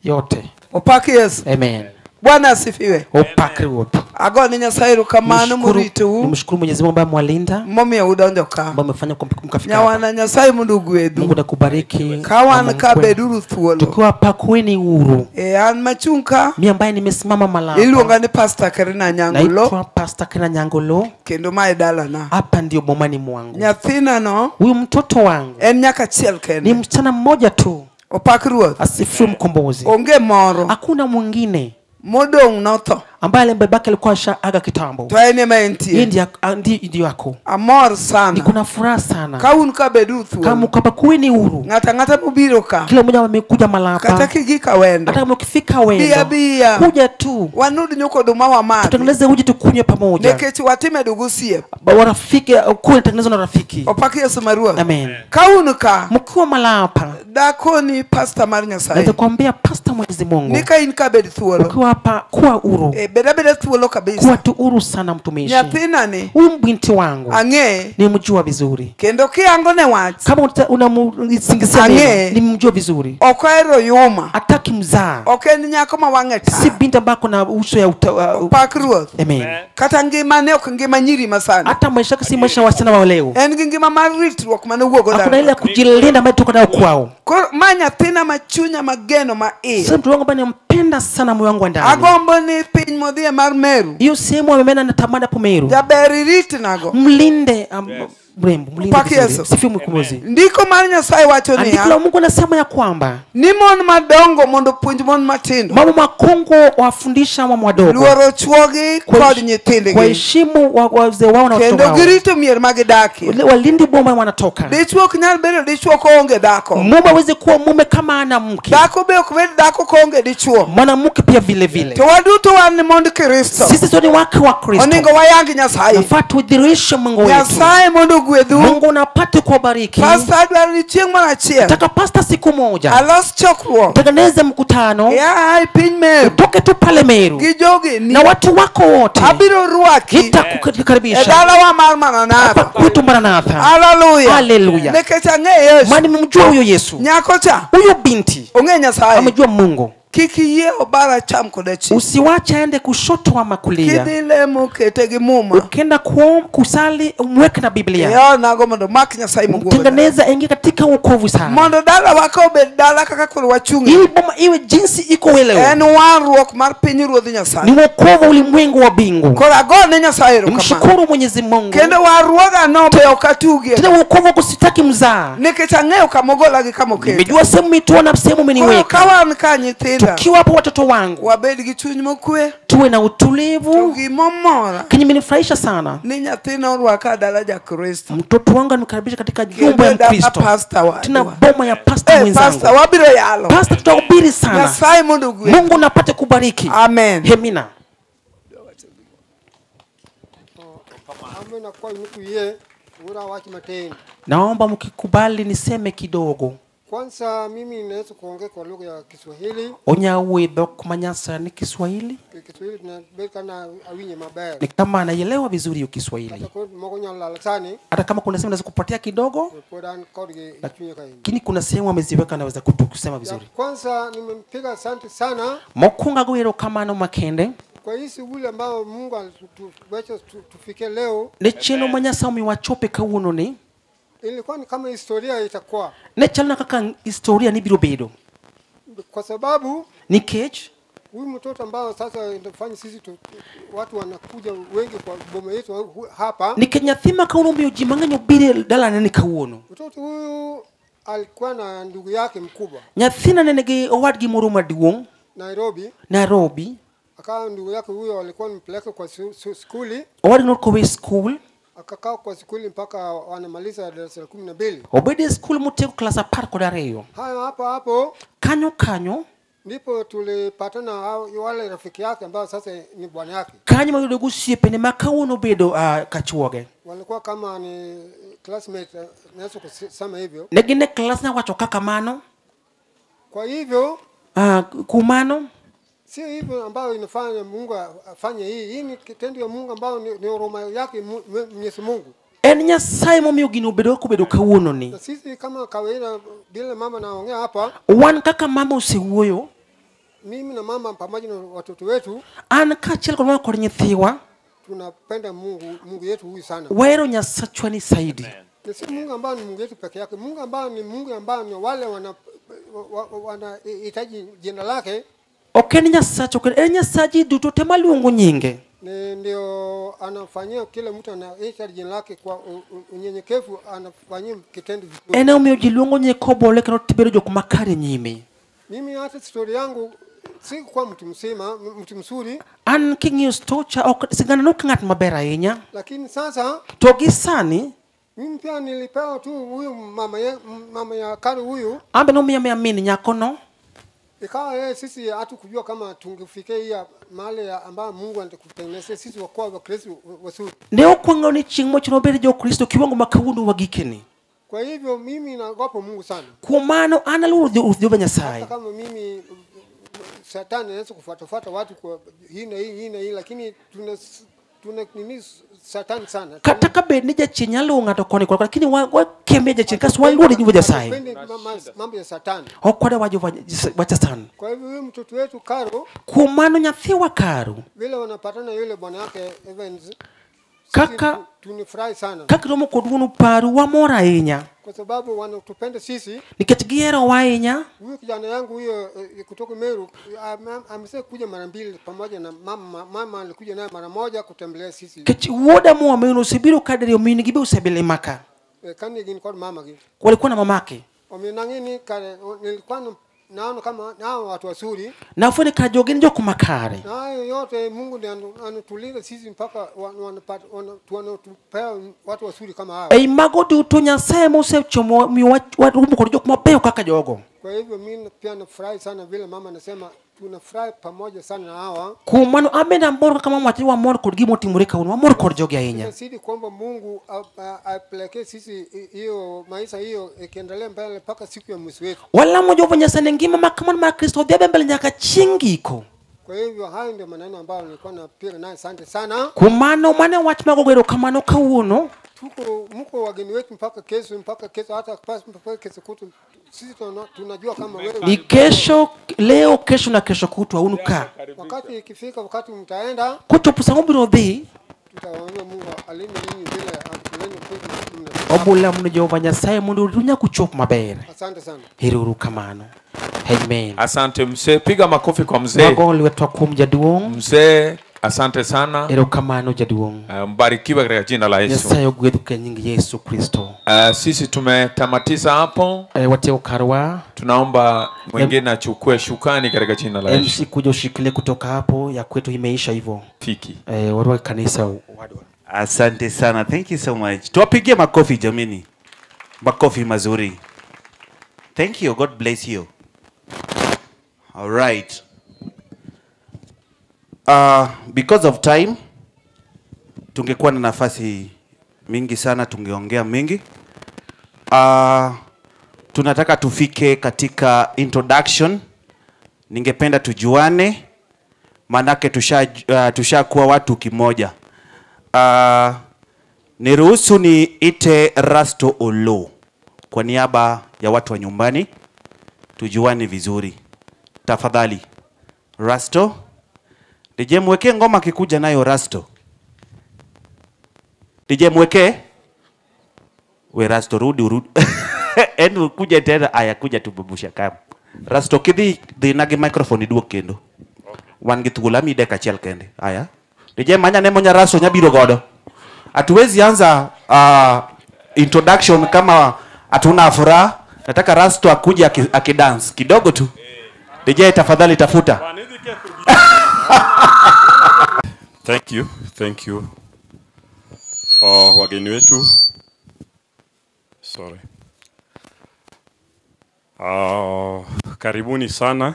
Yote. Opaki Yesu. Amen. Bwana asifiwe. Opaki wote. Agone Nyasaye erokamano moritou. Nimshukuru Mwenyezi Mungu ambaye mwalinda. Momiyo udonjo ka. Ambaye amefanya mkafika. Nyawana Nyasaye mondo ogwedhu. Mungu nakubariki. Ka wan ka beduru thuolo. Tukiwa hapa kuweni huru. An machung' ka. Mimi ambaye nimesimama malapa. Iluonga ni Pastor Karina Nyangolo. Naitwa Pastor Karina Nyangolo. Kendo mae dalana. Hapa ndio bomani mwangu. Nyathina no. Huyu mtoto wangu. En nyaka achiel kende. Ni msichana mmoja tu. Opak Ruoth. Asifiwe mkombozi. Onge moro. Hakuna mwingine. Modong' notho. Ambaye babake alikuwa ashaaga kitambo. To en ema entie. Yeye ndiye yako. Amor sana. Niko na furaha sana. Ka un ka beduru thuolo. Kama mko hapa kuweni huru. Ng'ata ng'ata mobiro ka. Kila mmoja amekuja malapa. Kata kigika wendo. Hata kama ukifika wendo. Bia bia. Kuja tu. Wanud nyuko oduma wamadhi. Tutengeneze uji tukunywe pamoja. Nikech watime dugu osiep. Warafiki kuwe tengenezwa na rafiki. Opak Yesu maruoth. Amen. Ka un ka. Mkiwa malapa. Dakoni pastor mar Nyasaye. Nitakwambia pastor Mwenyezi Mungu. Ni ka in ka bed thuolo. Ukiwa hapa kuwa huru. Beda beda thuolo kabisa. Kuwa tu huru sana mtumishi. Nyathina ni. Huyu binti wangu. Ang'e. Nimjua vizuri. Kendo kiango ne wach. Kama unamsingizia neno, nimjua vizuri. Ok ohero yuma. Hataki mzaa. Ok en nyako ma wang'e tar. Si binti ambako na uso ya Opak Ruoth. Amen. Kata ngimane ok ngima nyiri masani. Hata maisha yake si maisha ya wasichana wa leo. En gi ngima mar ritruok mane owuok go. Hakuna ile kujilinda ambayo tuko nayo kwao. Koro ma nyathina ma chunya mageno ma iye. Sasa mtu wangu ambaye nampenda sana moyo wangu wa ndani. Agombo ni piny modhie mar Meru. Hiyo sehemu ameenda na tamada hapo Meru. Jaber iritnago. Mlinde mrembo, mlinde. Sifiwe Mkombozi. Ndiko mar Nyasaye wacho niya. Andiko la Mungu anasema ya kwamba ni mon madongo mondo puonj mon matindo. Mama makongo wafundisha mama wadogo. Luoro chuogi kod nyithindgi. Waheshimu wazee wao na watoto wao. Kendo girito mier magidakie. Walindi boma wanatoka. Dichuo ok nyal bedo dichuo koonge dhako. Mume hawezi kuwa mume kama ana mke. Dhako be ok bed dhako koonge dichuo. Mwanamke pia vile vile. To waduto wan mond Kristo. Sisi sote ni wake wa Kristo. Oningo wayang Nyasaye. Nafaa tudhihirishe Mungu wetu. Nyasaye mondo ogwedhu. Mungu unapate kuwabariki. Pastor adwaro ni chieng' moro achiel. Nataka pastor siku moja. Alos chokruok. Tengeneze mkutano. Ya piny Meru. Utoke tu pale Meru. Gi jogeni. Na watu wako wote. Abiro rwaki. Nitakukaribisha. E dalawa mar Maranatha. Hapa kwetu Maranatha. Haleluya. Haleluya. Nikech ang'e Yesu. Maana nimemjua huyo Yesu. Nyako cha. Huyo binti. Ong'e Nyasaye. Amejua Mungu. Kik iyie obara cham kod achien. Usiwache aende kushoto ama kulia. Kidhi lemo kete gi muma. Ukienda kusali umweke na Biblia. Ionago mondo mak Nyasaye moguodho. Tengeneza aingie katika wokovu sana. Mondo dala wako obed dala kaka koro wachung'e. Ili boma iwe jinsi iko leo. En warruok mar piny Ruodh Nyasaye. Ni wokovu ulimwengu wa mbingu. Koro agone Nyasaye erokamano. Mshukuru Mwenyezi Mungu. Kendo warruoga no be ok atugie. Tena wokovu kusitaki mzaa. Nikech ang'eyo kamogola gi kamoketa. Nimejua sehemu umetoa na sehemu umeniweka. Koro ka wan ka nyithindo. Tukiwa hapo watoto wangu. Wabed gi chuny mokwe. Tuwe na utulivu. To gimomora. Kenye imenifurahisha sana. Ni nyathina orwaka dala ja Kristo. Mtoto wangu amenikaribisha katika nyumba ya Kristo. Tena boma ya pastor mwenzangu. Pastor wabiro yalo. Pastor tutahubiri sana. Nyasaye mondo ogwedhu. Mungu napate kubariki. Amen. Hemina. Naomba mkikubali niseme kidogo. Kwanza mimi naweza kuongea kwa lugha ya Kiswahili. Onya wuoyo dhok manyasani Kiswahili. Kiswahili tunabeka awinye mabaya. Ni kama anaelewa vizuri hiyo Kiswahili. Hata kama kuna sehemu naweza kupatia kidogo, lakini kuna sehemu ameziweka naweza kusema vizuri. Kwanza nimempiga asante sana. Mokwongo ago erokamano makende. Kwa hii shughuli ambayo Mungu alituwezesha tufike leo. Ne chenro ma Nyasaye omiyo wachope kawuono ni. Ilikuwa ni kama historia itakuwa. Ne chalna kaka historia ni biro bedo. Kwa sababu nikech huyu mtoto ambao sasa inafanya sisi watu wanakuja wengi kwa boma yetu hapa. Nikech nyathi ma kawuono omiyo ji mang'eny obiro dalane ni kawuono. Mtoto huyu alikuwa na ndugu yake mkubwa. Nyathina ne nigi owadgi moro maduong' Nairobi. Nairobi. Akawa ndugu yake huyo alikuwa mpeleka kwa skuli. Owadgi nokowe skul. Akakaa kwa skuli mpaka wanamaliza darasa la 12. Obede skul motieko klas 12. Hayo hapo hapo. Kanyo kanyo. Ndipo tulipatana wale rafiki yake ambao sasa ni bwana yake. Kanyo mayudo go osiepene ma kawuono obedo kachuoge. Walikuwa kama ni classmate, naweza kusema hivyo. Ne gin e klas nawacho kaka mano. Kwa hivyo kumano sio hivyo ambayo inafanya Mungu afanye hii. Hii ni kitendo ya Mungu ambayo ni huruma yake Mwenyezi Mungu. En Nyasaye momiyo gino obedo kaka obedo kawuono ni. Na sisi kama kawaida bila mama naongea hapa. Wan kaka mama osewuoyo. Mimi na mama pamoja na watoto wetu. An kaachiel kod mama kod nyithiwa. Tunapenda Mungu, Mungu yetu huyu sana. Wahero Nyasachwa ni saidi. Na si Mungu ambaye ni Mungu yetu peke yake. Mungu ambaye ni Mungu ambaye ni wale wanahitaji jina lake. Ok en Nyasacho, ok en Nyasachi duto te maluongo nyinge. Ndio anafanyia kila mtu anaita jina lake kwa unyenyekevu, anafanyia kitendo vizuri. En omiyo ji luongo nyinge kobole kendo tibedo jok makare nyime. Mimi hata story yangu si kwa mtu mzima, mtu mzuri. An king'iyo stocha ok sigana nok ng'at maber ahinya. Lakini sasa to gi sani mimi pia nilipewa tu huyu mama ya Karo huyu. Ambe nomiya min nyakono. Ikawa yeye sisi hatukujua kama tungefikia hii mahali ambayo Mungu anatutengenezea sisi wakuwa wa Kristo wazuri. Ne ok wang'eyo ni chieng' mochno wabed jo Kristo kiwango ma kawuono wagikeni. Kwa hivyo mimi naogopa Mungu sana. Kuom mano an aluoro Jehova Nyasaye. Hata kama mimi Shetani anaweza kufuatafuata watu kwa hii na hii na hii, lakini tuna nini Shetani sana. Kata ka bed ni jachien nyalo luwo ng'ato koni koni, lakini wakembe jachien kasto waluoro Jehova Nyasaye. Mambo ya Shetani. Ok wadwa wach Satan. Kwa hivyo huyu mtoto wetu Karo, kuom mano nyathiwa Karo, vile wanapatana yule bwana yake Evans, kaka tunifurahi sana. Kaka romo kod wuonu paru wamor ahinya. Kwa sababu wanatupenda sisi. Nikech giherowa ahinya. Huyu kijana yangu huyo kutoka Meru amesema kuja mara mbili pamoja na mama. Mama alikuja naye mara moja kutembelea sisi. Nikech wuoda moa Meru osebiro kadiriyo, min gi be osebelema ka. Kani gin kod mama gi. Walikuwa na mamake. Omiyo kare nilikuwa naona kama nao watu wazuri. Nafwenyo ka jogi gin jok makare. Na hayo yote Mungu ndiye anatulinda sisi mpaka wanatupea watu wazuri kama hao. Ei mago duto Nyasaye mosechomo miyo waromo kod jok mabeyo kaka jogo. Kwa hivyo mimi pia nafurahi sana vile mama anasema tunafurahi pamoja sana na hawa. Kuom mano an amor kaka mama wacho ni wamor kod gima otimore kawuono, wamor kod jogi ahinya. Tunazidi kuomba Mungu apelekee sisi hiyo maisha hiyo ikiendelea mbele mpaka siku ya mwisho wetu. Walamo Jehova Nyasaye ni ngima makamano mar Kristo odhi mbele nyaka chieng' giko. Kwa hivyo hayo ndio maneno ambayo nilikuwa napiga naye asante sana. Kuom mano mano wach mago erokamano kawuono. Tuko mko wageni wetu mpaka kesho, hata mpaka kesho kutu. Sisi tunajua kama wewe ni kesho, leo, kesho na kesho kutwa unu ka. Wakati ikifika wakati mtaenda. Kochopo sama ubiro dhi. Tutawaambia Mungu alinde ninyi vile atulinde kwetu. Obula muno Jehova Nyasaye mondo oritu nyaka uchop maber. Asante sana. Ero kamano. Amen. Asante mzee, piga makofi kwa mzee. Mago lwetwa kuom jaduong'. Mzee, asante sana. Erokamano jaduong'. Mbarikiwe katika jina la Yesu. Nyasaye ogwedhu e nying Yesu Kristo. Sisi tumetamatiza hapo. Watieko karwa. Tunaomba mwingine achukue shukani katika jina la Yesu. MC kuja ushikilie kutoka hapo, ya kwetu imeisha hivyo. Fiki. Warwa kanisa wadwa. Asante sana. Thank you so much. Tuwapigie makofi jamini. Makofi mazuri. Thank you. God bless you. All right. Because of time, tungekuwa na nafasi mingi sana, tungeongea mingi. Tunataka tufike katika introduction. Ningependa tujuane, manake tushakuwa watu kimoja. Niruhusu niite Rasto Olo kwa niaba ya watu wa nyumbani, tujuane vizuri. Tafadhali Rasto. DJ mweke ngoma kikuja nayo Rasto. DJ mweke. We Rasto rudi urudi. Enu kuja tena aya kuja tububusha kama. Rasto kidhi dhinagi microphone iduok kendo. Okay. Wan gi thuolo mi dakika achiel kende. Aya. DJ manya ne monya Rasto nyabiro godo. Hatuwezi anza introduction kama hatuna furaha. Nataka Rasto akuje akidance kidogo tu. DJ tafadhali tafuta. Thank you, thank you. Wageni wetu. Sorry. Karibuni sana.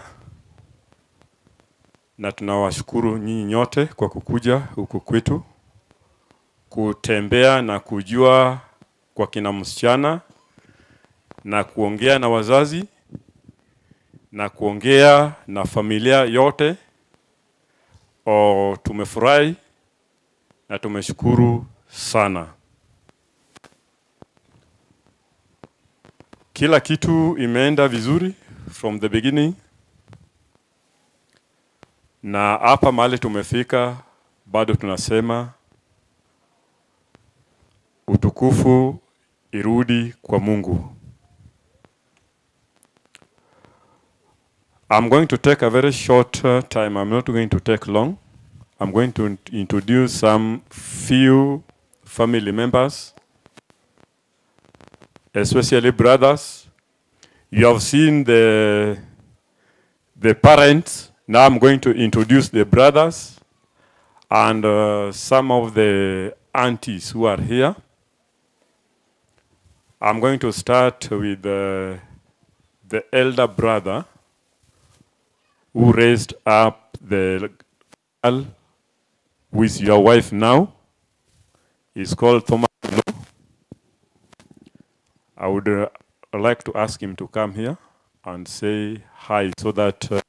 Na tunawashukuru nyinyi nyote kwa kukuja huku kwetu, kutembea na kujua kwa kina msichana, na kuongea na wazazi, na kuongea na familia yote. Tumefurahi na tumeshukuru sana. Kila kitu imeenda vizuri from the beginning. Na hapa mahali tumefika bado tunasema utukufu irudi kwa Mungu. I'm going to take a very short time. I'm not going to take long. I'm going to introduce some few family members, especially brothers. You have seen the parents. Now I'm going to introduce the brothers and some of the aunties who are here. I'm going to start with the elder brother who raised up the girl with your wife now. He's called Thomas Lo. I would like to ask him to come here and say hi so that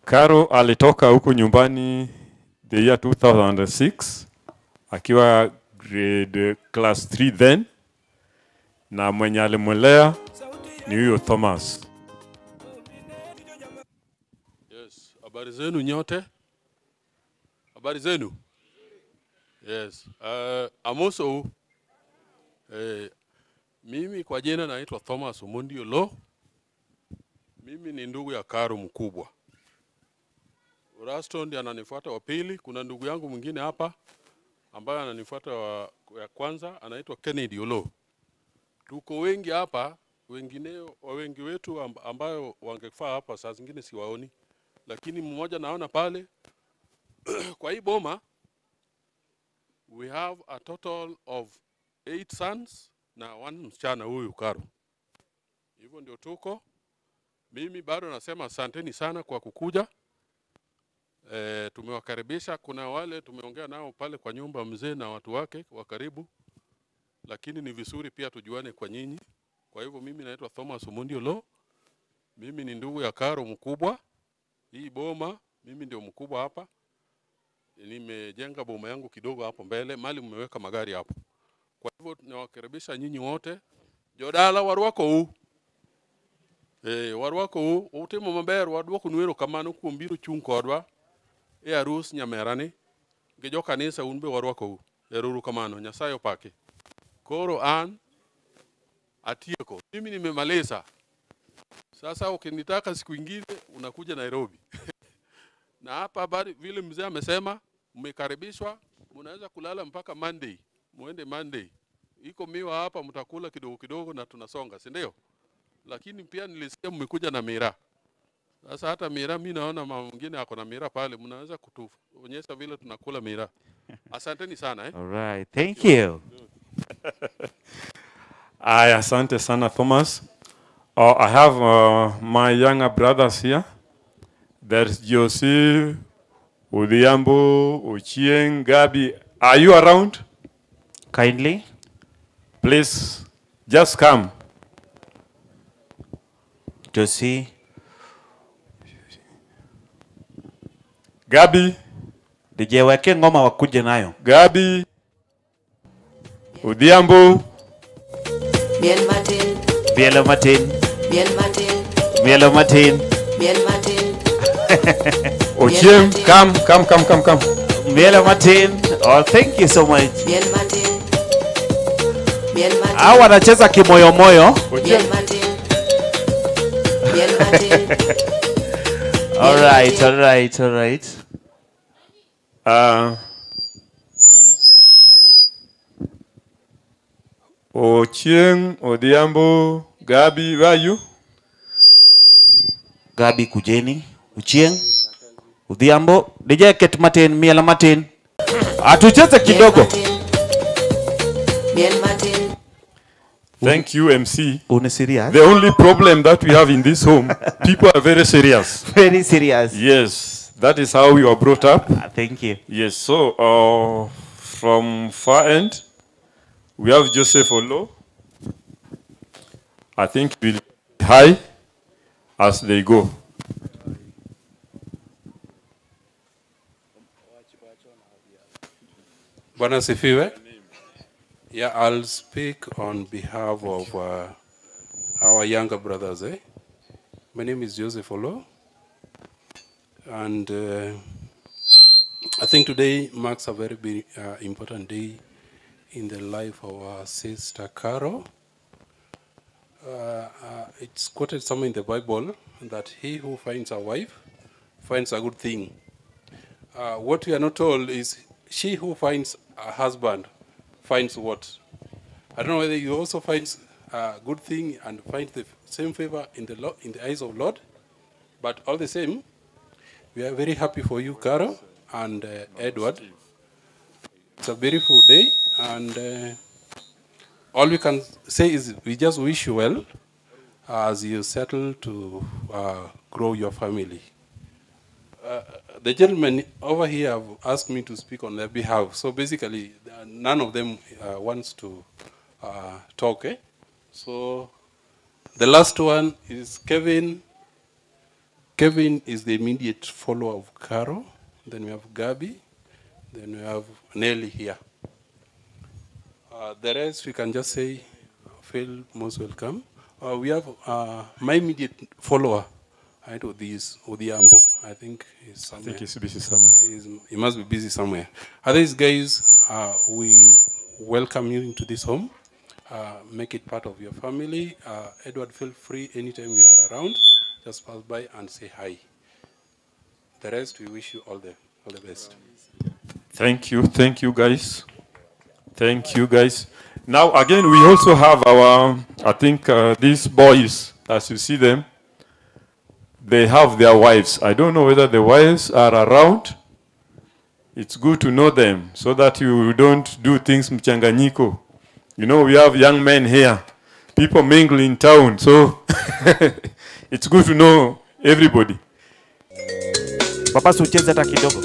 Caro alitoka huku nyumbani the year 2006 akiwa grade class 3 then, na mwenye alimwelea ni huyo Thomas. Yes, habari zenu nyote? Habari zenu? Yes, amoso. Mimi kwa jina naitwa Thomas Omondi Olo. Mimi ni ndugu ya Caro mkubwa. Rasto ndiye ananifuata wa pili. Kuna ndugu yangu mwingine hapa ambaye ananifuata wa kwanza, anaitwa Kennedy Olo. Tuko wengi hapa, wengineo wengi wetu ambayo wangefaa hapa saa zingine siwaoni, lakini mmoja naona pale. Kwa hii boma we have a total of 8 sons na 1 msichana huyu Caro. Hivyo ndio tuko. Mimi bado nasema asanteni sana kwa kukuja. Tumewakaribisha. Kuna wale tumeongea nao pale kwa nyumba, mzee na watu wake wa karibu, lakini ni vizuri pia tujuane kwa nyinyi. Kwa hivyo mimi naitwa Thomas Omondi Olo. Mimi ni ndugu ya Caro mkubwa. Hii boma mimi ndio mkubwa hapa. Nimejenga boma yangu kidogo hapo mbele, mali mmeweka magari hapo. Kwa hivyo tunawakaribisha nyinyi wote. Jodala warwako huu. Warwako huu, utimo maber wadwoko nwero kamano kuom biro chung' kodwa e arus nyamerani gi jo kanisa un be warwako huu. Eruru kamano, Nyasaye opaki. Koro an atieko. Mimi nimemaliza. Sasa ukinitaka siku ingine unakuja Nairobi. Na hapa habari vile mzee amesema, mmekaribishwa, mnaweza kulala mpaka Monday. Muende Monday. Iko miwa hapa mtakula kidogo kidogo na tunasonga, si ndio? Lakini pia nilisikia mmekuja na miraa. Sasa hata miraa mimi naona mama mwingine ako na miraa pale, mnaweza kutuonyesha vile tunakula miraa. Asanteni sana eh. All right, thank you. Aya, asante sana Thomas. I have my younger brothers here. There's Jose Odhiambo, Ochieng, Gabi, are you around? Kindly. Please, just come. Josie. Gabi. DJ weke ngoma wakuje nayo. Gabi. Odhiambo. Miel Martin. Mielo Martin. Miel Martin. Mielo Martin. Miel Martin. Ochieng, come, come, come, come, come. Mielo Martin. Oh, thank you so much. Miel Martin. Miel Martin. Hawa wanacheza kimoyo moyo. Miel Martin. Miel Martin. All right, all right, all right. Ochieng, Odhiambo, Gabi, where are you? Gabi kujeni. Ochieng, Odhiambo, DJ ket Martin, Miela Martin. Atucheze kidogo. Miel Martin. Thank you, MC. Une serious? The only problem that we have in this home, people are very serious. Very serious. Yes, that is how we were brought up. Thank you. Yes, so from far end, we have Joseph Olo. I think we'll be high as they go. Bwana asifiwe. Yeah, I'll speak on behalf of our younger brothers. Eh? My name is Joseph Olo, and I think today marks a very big, important day in the life of our sister Caro. It's quoted somewhere in the Bible that he who finds a wife finds a good thing. What we are not told is she who finds a husband finds what? I don't know whether you also find a good thing and find the same favor in the in the eyes of Lord, but all the same, we are very happy for you, Caro and Edward. It's a beautiful day, and all we can say is we just wish you well as you settle to grow your family. The gentlemen over here have asked me to speak on their behalf. So basically, none of them wants to talk. Eh? So the last one is Kevin. Kevin is the immediate follower of Caro. Then we have Gabi. Then we have Nelly here. The rest, we can just say, feel most welcome. We have my immediate follower. I do this Odhiambo. I think he's somewhere. I think he's busy somewhere. He must be busy somewhere. Others guys, we welcome you into this home. Make it part of your family. Edward, feel free anytime you are around. Just pass by and say hi. The rest, we wish you all the best. Thank you. Thank you, guys. Thank you, guys. Now, again, we also have our, I think, these boys, as you see them, they have their wives. I don't know whether the wives are around. It's good to know them so that you don't do things mchanganyiko. You know, we have young men here. People mingle in town. So it's good to know everybody. Papa, ucheze hata kidogo.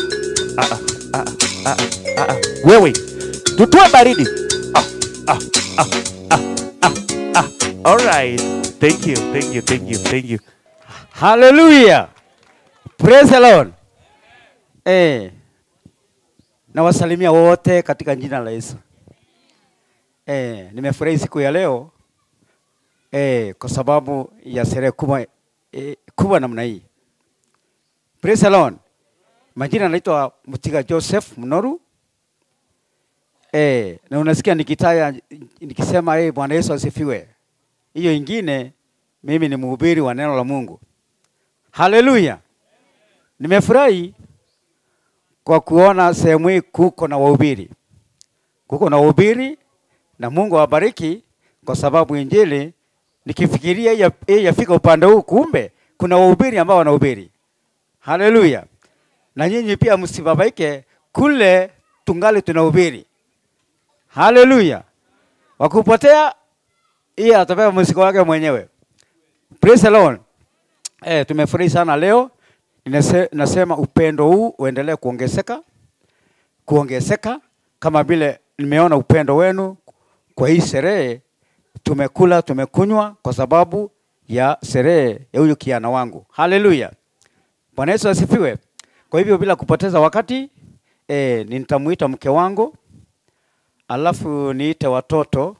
Wewe, tutoe baridi. All right. Thank you, thank you, thank you, thank you. Hallelujah. Praise the Lord. Nawasalimia wote katika jina la Yesu. Nimefurahi siku ya leo kwa sababu ya sherehe kubwa kubwa namna hii. Praise the Lord. Majina naitwa Mutiga Joseph Mnoru. Na unasikia nikitaya nikisema Bwana Yesu asifiwe. Hiyo ingine mimi ni mhubiri wa neno la Mungu. Hallelujah. Nimefurahi kwa kuona sehemu hii kuko na wahubiri. Kuko na wahubiri na Mungu awabariki kwa sababu injili nikifikiria yafika upande huu kumbe kuna wahubiri ambao wanahubiri. Hallelujah. Na nyinyi pia msibabaike, kule tungali tunahubiri. Hallelujah. Wakupotea yeye atabeba mzigo wake mwenyewe. Praise the Lord. Tumefurahi sana leo. Nasema upendo huu uendelee kuongezeka, kuongezeka kama vile nimeona upendo wenu kwa hii sherehe. Tumekula, tumekunywa kwa sababu ya sherehe ya huyu kijana wangu. Haleluya. Bwana Yesu asifiwe. Kwa hivyo bila kupoteza wakati, nitamuita mke wangu, alafu niite watoto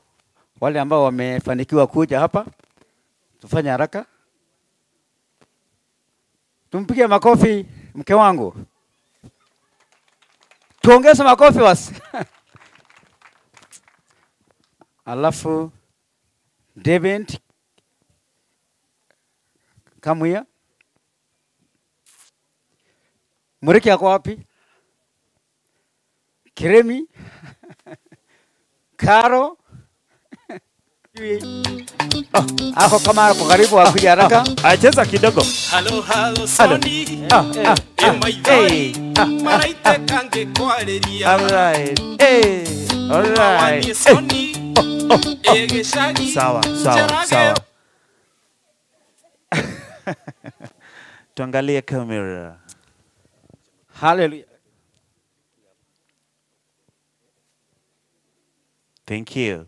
wale ambao wamefanikiwa kuja hapa. Tufanye haraka. Tumpigie makofi mke wangu. Tuongeze makofi wasi. Alafu David, come here. Muriki ako wapi? Kiremi? Karo? Ako kama ako karibu akuja haraka. Acheza kidogo. Hello, hello, Sonny. Hey, all right. Hey, all right. Hey. Sawa, sawa, sawa. Tuangalie kamera. Hallelujah. Thank you.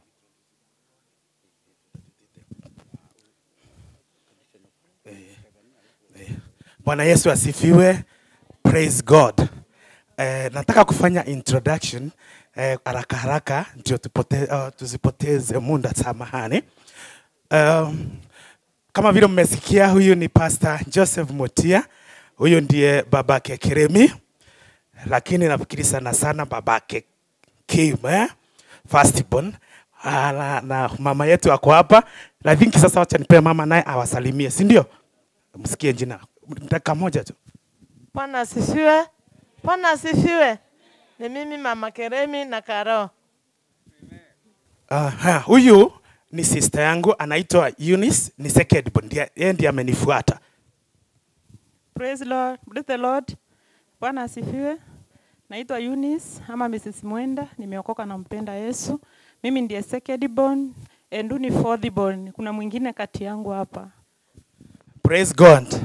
Bwana Yesu asifiwe. Praise God. Nataka kufanya introduction haraka haraka ndio tusipoteze muda, samahani. Kama vile mmesikia, huyu ni Pastor Joseph Mutia. Huyu ndiye babake Kiremi, lakini nafikiri sana sana babake Kim, firstborn. Na mama yetu ako hapa. I think sasa wacha nipe mama naye awasalimie, si ndio? Msikie jina. Dakika moja tu. Bwana asifiwe. Bwana asifiwe. Ni mimi mama Kiremi na Karo. Huyu ni sister yangu anaitwa Eunice, ni second born. Yeye ndiye amenifuata. Praise Lord. Bless the Lord. Bwana asifiwe. Naitwa Eunice ama Mrs. Mwenda, nimeokoka na mpenda Yesu. Mimi ndiye second born, Endu ni fourth born. Kuna mwingine kati yangu hapa. Praise God.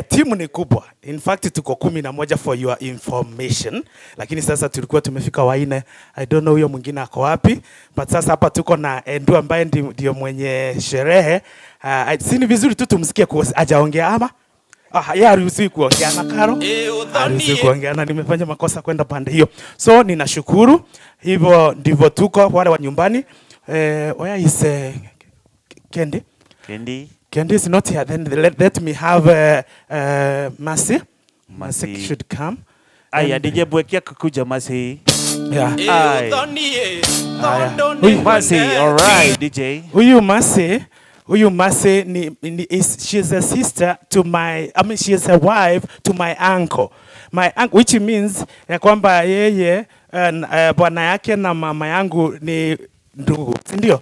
Timu ni kubwa. In fact tuko 11 for your information. Lakini sasa tulikuwa tumefika 4. I don't know huyo mwingine ako wapi. But sasa hapa tuko na Endu ambaye ndio mwenye sherehe. Si ni vizuri tu tumsikie hajaongea ama? Yeye haruhusiwi kuongea na Karo. Haruhusiwi kuongea na nimefanya makosa kwenda pande hiyo. So ninashukuru. Hivyo ndivyo tuko wale wa nyumbani. Where is Kendi? Kendi. Kendi is not here. Then let me have Mercy. Mercy should come. Aya, DJ Bwekia kukuja Mercy. Yeah. Mercy, all right, DJ. Huyu Mercy ni she's a sister to my, I mean she is a wife to my uncle. My uncle, which means ya kwamba yeye bwana yake na mama yangu ni ndugu, si ndio?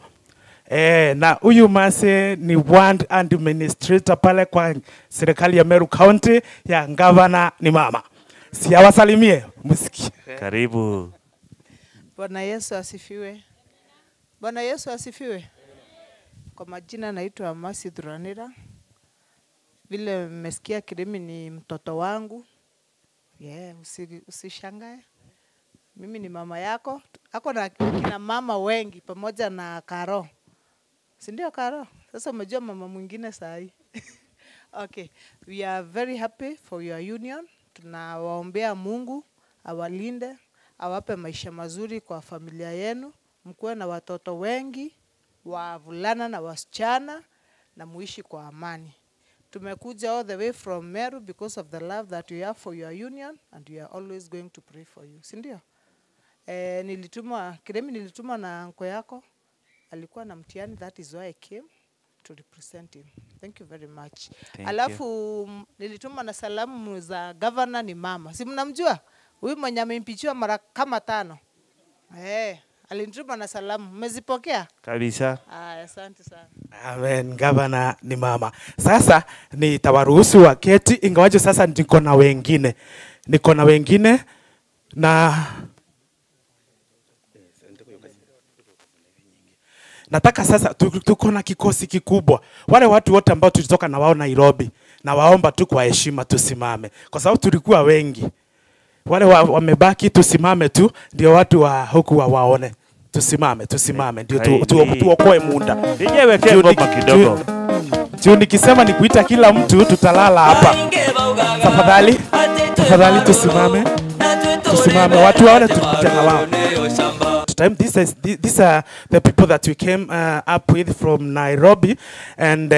Na huyu Mercy ni ward administrator pale kwa serikali ya Meru County ya governor ni mama. Siawasalimie, msikie. Karibu. Bwana Yesu asifiwe. Bwana Yesu asifiwe. Kwa majina naitwa Mercy Dhuranira. Vile mmesikia Kiremi ni mtoto wangu. Yeah, usishangae. Mimi ni mama yako. Ako na kina mama wengi pamoja na Karo. Si ndio Karo? Sasa umejua mama mwingine saa hii. Okay, we are very happy for your union. Tunawaombea Mungu awalinde, awape maisha mazuri kwa familia yenu. Mkuwe na watoto wengi, wavulana na wasichana, na muishi kwa amani. Tumekuja all the way from Meru because of the love that we have for your union, and we are always going to pray for you. Si ndio? Nilituma Kiremi, nilituma na anko yako. Alikuwa na mtihani, that is why I came to represent him. Thank you very much. Thank Alafu nilituma na salamu za governor ni mama. Si mnamjua? Huyu mwenye amempichua mara kama 5. Alinituma na salamu. Mmezipokea? Kabisa. Asante sana. Amen, governor ni mama. Sasa nitawaruhusu waketi, ingawaje sasa niko na wengine. Niko na wengine na nataka sasa tuko na kikosi kikubwa. Wale watu wote ambao tulitoka na wao Nairobi. Na waomba tu kwa heshima tusimame, kwa sababu tulikuwa wengi. Wale wamebaki tusimame tu, ndio watu wa huku waone. Tusimame, tusimame, ndio tuokoe muda. Niwekee ngoma kidogo. Juu nikisema nikuita kila mtu tutalala hapa. Tafadhali, tafadhali tusimame. Tusimame, watu waone tukute na wao. Time these are the people that we came up with from Nairobi, and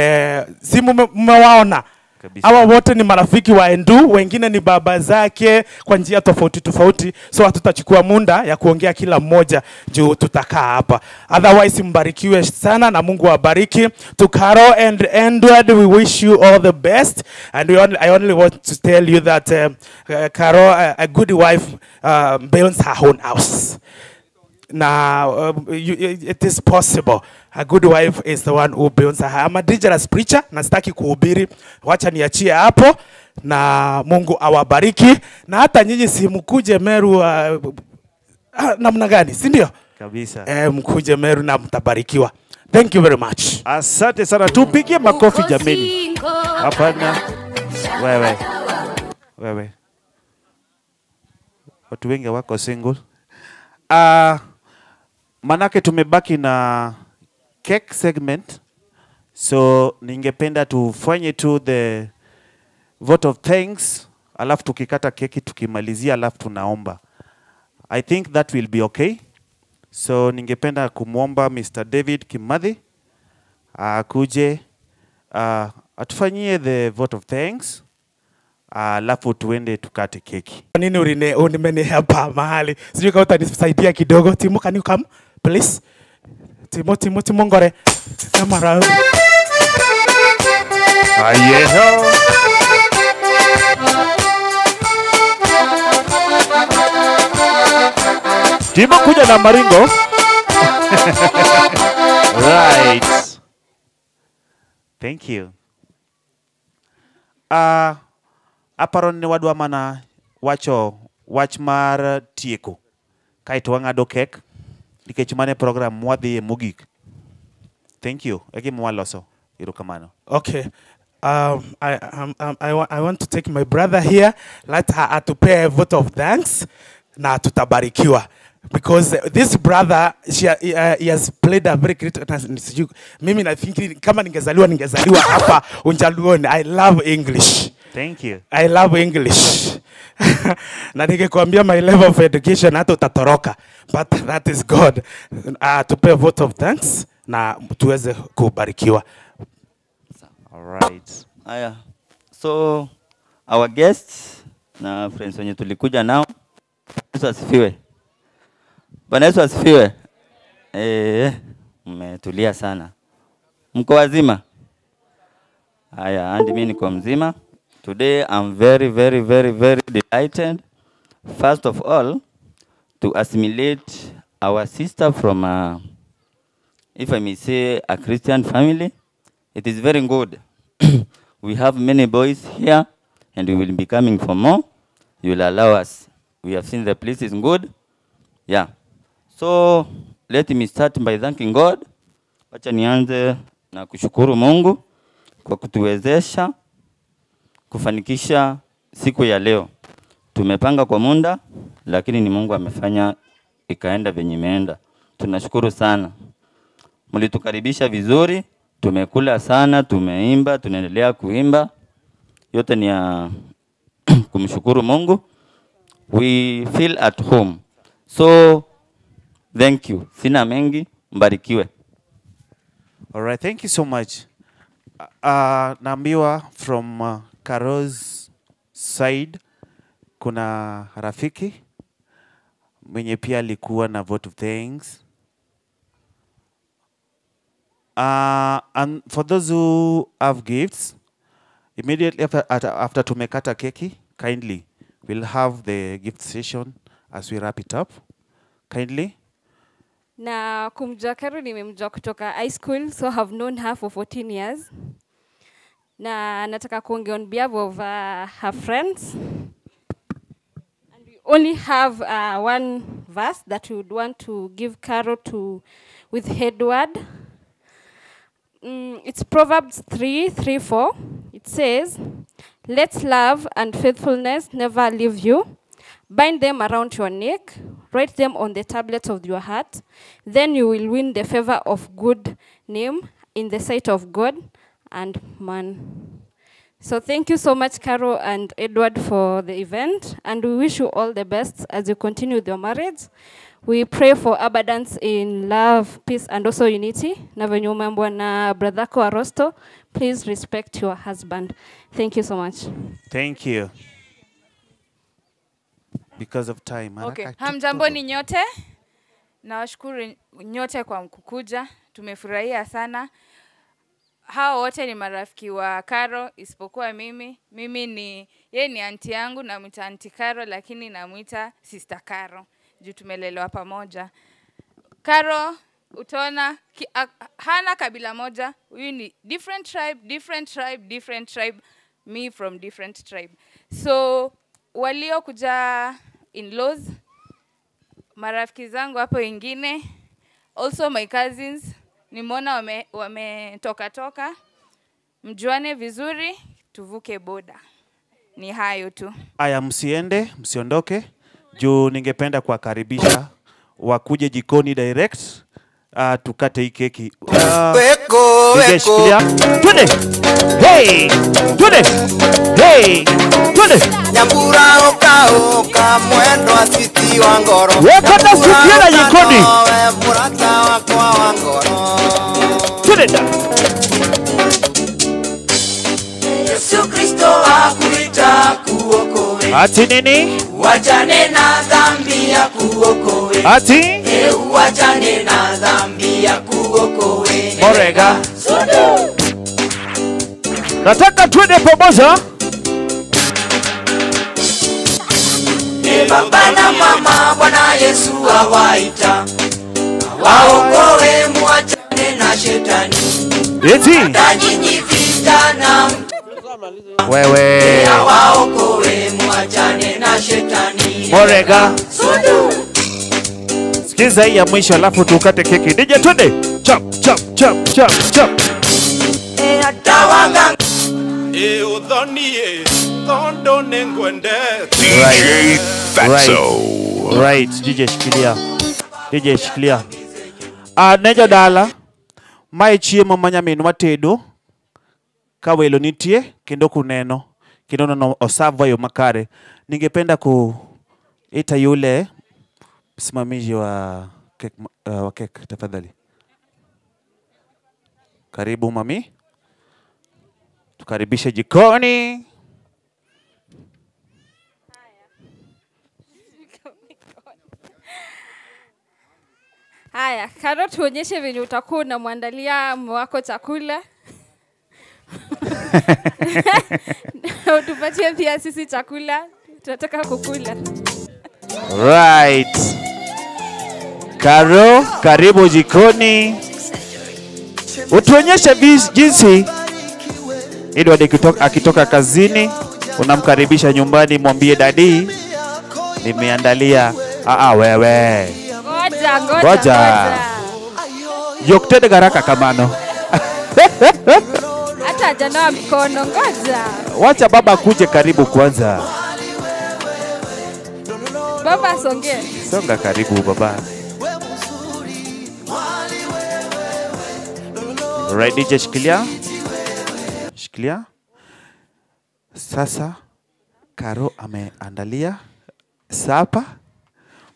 si mmewaona. Hawa wote ni marafiki wa Endu, wengine ni baba zake kwa njia tofauti tofauti. So hatutachukua muda ya kuongea kila mmoja juu tutakaa hapa. Otherwise mbarikiwe sana na Mungu awabariki. To Caro and Edward, we wish you all the best, and I only want to tell you that Caro, a good wife, builds her own house. Now, it is possible. A good wife is the one who builds her. I'm a dangerous preacher, na sitaki kuhubiri. Wacha niachie hapo, na Mungu awabariki. Na hata nyinyi si mkuje Meru namna gani, si ndio? Kabisa. Mkuje Meru na mtabarikiwa. Thank you very much. Asante sana. Tupigie makofi jameni. Hapana. Wewe. Wewe. Watu wengi wako single. Manake tumebaki na cake segment, so ningependa tufanye tu the vote of thanks, alafu tukikata keki tukimalizia, alafu tunaomba. I think that will be okay. So ningependa kumuomba Mr. David Kimathi akuje atufanyie the vote of thanks, alafu tuende tukate keki. Nini urimeni hapa mahali? Sijui kama utanisaidia kidogo. Timo, can you come please? Timo, Timo, Timo ngore. Come around. Ayeho. Timo kuja na maringo. Right. Thank you. Aparo ne wadwa mana wacho wach mar tieko kaeto wang'ado kek nikech mane program mwadhiye mogik. Thank you. E gima waloso. Erokamano. Okay. I want to take my brother here. Let her to pay a vote of thanks na tutabarikiwa. Because this brother, he has played a very great. Mimi na think kama ningezaliwa hapa Unjaluoni. I love English. Thank you. I love English. Na ningekuambia my level of education hata utatoroka. But that is God. To pay a vote of thanks na tuweze kubarikiwa. All right. Aya. So our guests na friends wenye tulikuja nao, Yesu asifiwe. Bwana Yesu asifiwe. Mmetulia sana. Mko wazima? Aya, and mimi niko mzima. Today I'm very, very, very, very delighted. First of all, to assimilate our sister from a, if I may say, a Christian family. It is very good. We have many boys here, and we will be coming for more. You will allow us. We have seen the place is good. Yeah. So let me start by thanking God. Wacha nianze na kushukuru Mungu kwa kutuwezesha kufanikisha siku ya leo. Tumepanga kwa muda, lakini ni Mungu amefanya ikaenda venye imeenda. Tunashukuru sana. Mlitukaribisha vizuri, tumekula sana, tumeimba, tunaendelea kuimba. Yote ni ya kumshukuru Mungu. We feel at home. So thank you. Sina mengi, mbarikiwe. All right, thank you so much. Naambiwa from Caro's side kuna rafiki mwenye pia alikuwa na vote of thanks. And for those who have gifts, immediately after tumekata keki, kindly we'll have the gift session as we wrap it up. Kindly. Na kumjua Caro nimemjua kutoka high school, so have known her for 14 years. Na nataka kuongea on behalf of her friends. And we only have one verse that we would want to give Caro to with Edward. It's Proverbs 3:3-4. It It says, "Let love and faithfulness never leave you. Bind them around your neck, write them on the tablets of your heart. Then you will win the favor of good name in the sight of God and man." So thank you so much, Caro and Edward, for the event. And we wish you all the best as you continue with your marriage. We pray for abundance in love, peace, and also unity. Na venye umeambiwa na brother yako Arosto, please respect your husband. Thank you so much. Thank you. Because of time. Okay. Haraka Hamjamboni nyote. Nawashukuru nyote kwa kukuja. Tumefurahia sana. Hao wote ni marafiki wa Caro isipokuwa mimi. Mimi ni yeye ni aunti yangu, namuita aunti Caro lakini namuita sister Caro. Juu tumelelewa pamoja. Caro utaona hana kabila moja. Huyu ni different tribe, different tribe, different tribe. Me from different tribe. So walio kuja in-laws, marafiki zangu hapo wengine, also my cousins, nimeona wametoka toka. Mjuane vizuri, tuvuke boda. Ni hayo tu. Aya, msiende, msiondoke. Juu ningependa kuwakaribisha wakuje jikoni direct. Tukate hii keki. Weko, DJ weko. shikilia. Twende. Hey, twende. Hey, twende. Nyambura oka oka mwendo asiti wa ngoro. Weka na sufiana jikoni. Nyambura murata wakwa wa ngoro. Twende. Yesu Kristo akuita kuokoe. Ati nini? Wachane na dhambi ya kuokoe. Ati? Wachane na dhambi ya kuokoe. Morega. Sudu. Nataka twende pamoja. Ni baba na mama Bwana Yesu awaita. Waokoe, muachane na shetani. Eti? Hata nyinyi vita na Wewe. Waokoe, muachane na shetani. Morega. Sudu. Sikiza hii ya mwisho alafu tukate keki. DJ twende. Chop chop chop chop chop. DJ Fatso. Right, DJ shikilia. DJ shikilia. Nejo dala. Mae chiemo ma nyaminwa tedo ka welo nitie kendo kuneno kendo nono osava yo makare. Ningependa kuita yule msimamizi wa kek tafadhali. Karibu mami. Tukaribishe jikoni. Haya, Caro, tuonyeshe venye utakuwa unamwandalia mume wako chakula. Utupatie pia sisi chakula, tunataka kukula. Right. Caro, karibu jikoni. Utuonyeshe jinsi Edward akitoka kazini, unamkaribisha nyumbani, mwambie dadi, nimeandalia. Wewe. Ngoja, ngoja. Ngoja. Yoktede garaka kamano. Hata hajanawa mikono, ngoja. Wacha baba kuje karibu kwanza. Baba asongee. Songa karibu baba. Right, DJ shikilia. Shikilia. Sasa Caro ameandalia sapa.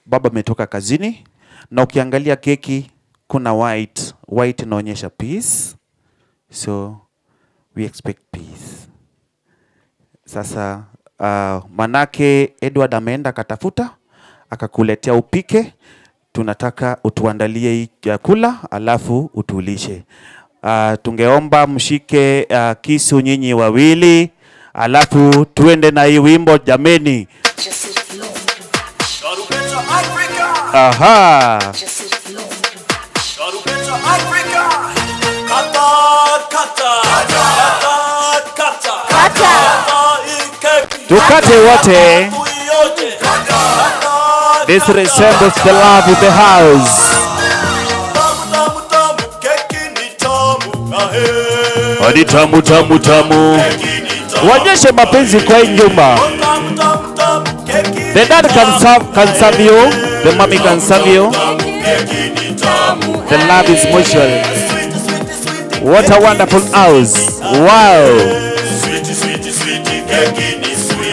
Baba ametoka kazini. Na ukiangalia keki kuna white. White inaonyesha peace. So we expect peace. Sasa manake Edward ameenda akatafuta, akakuletea upike. Tunataka utuandalie hii chakula alafu utulishe. Tungeomba mshike kisu nyinyi wawili, alafu tuende na hii wimbo jameni. Aha. Tukate wote. This resembles the love in the house. Hadi tamu tamu tamu. Waonyeshe mapenzi kwa hii nyumba. The dad can serve you, the mommy can serve you. The love is mutual. What a wonderful house. Wow.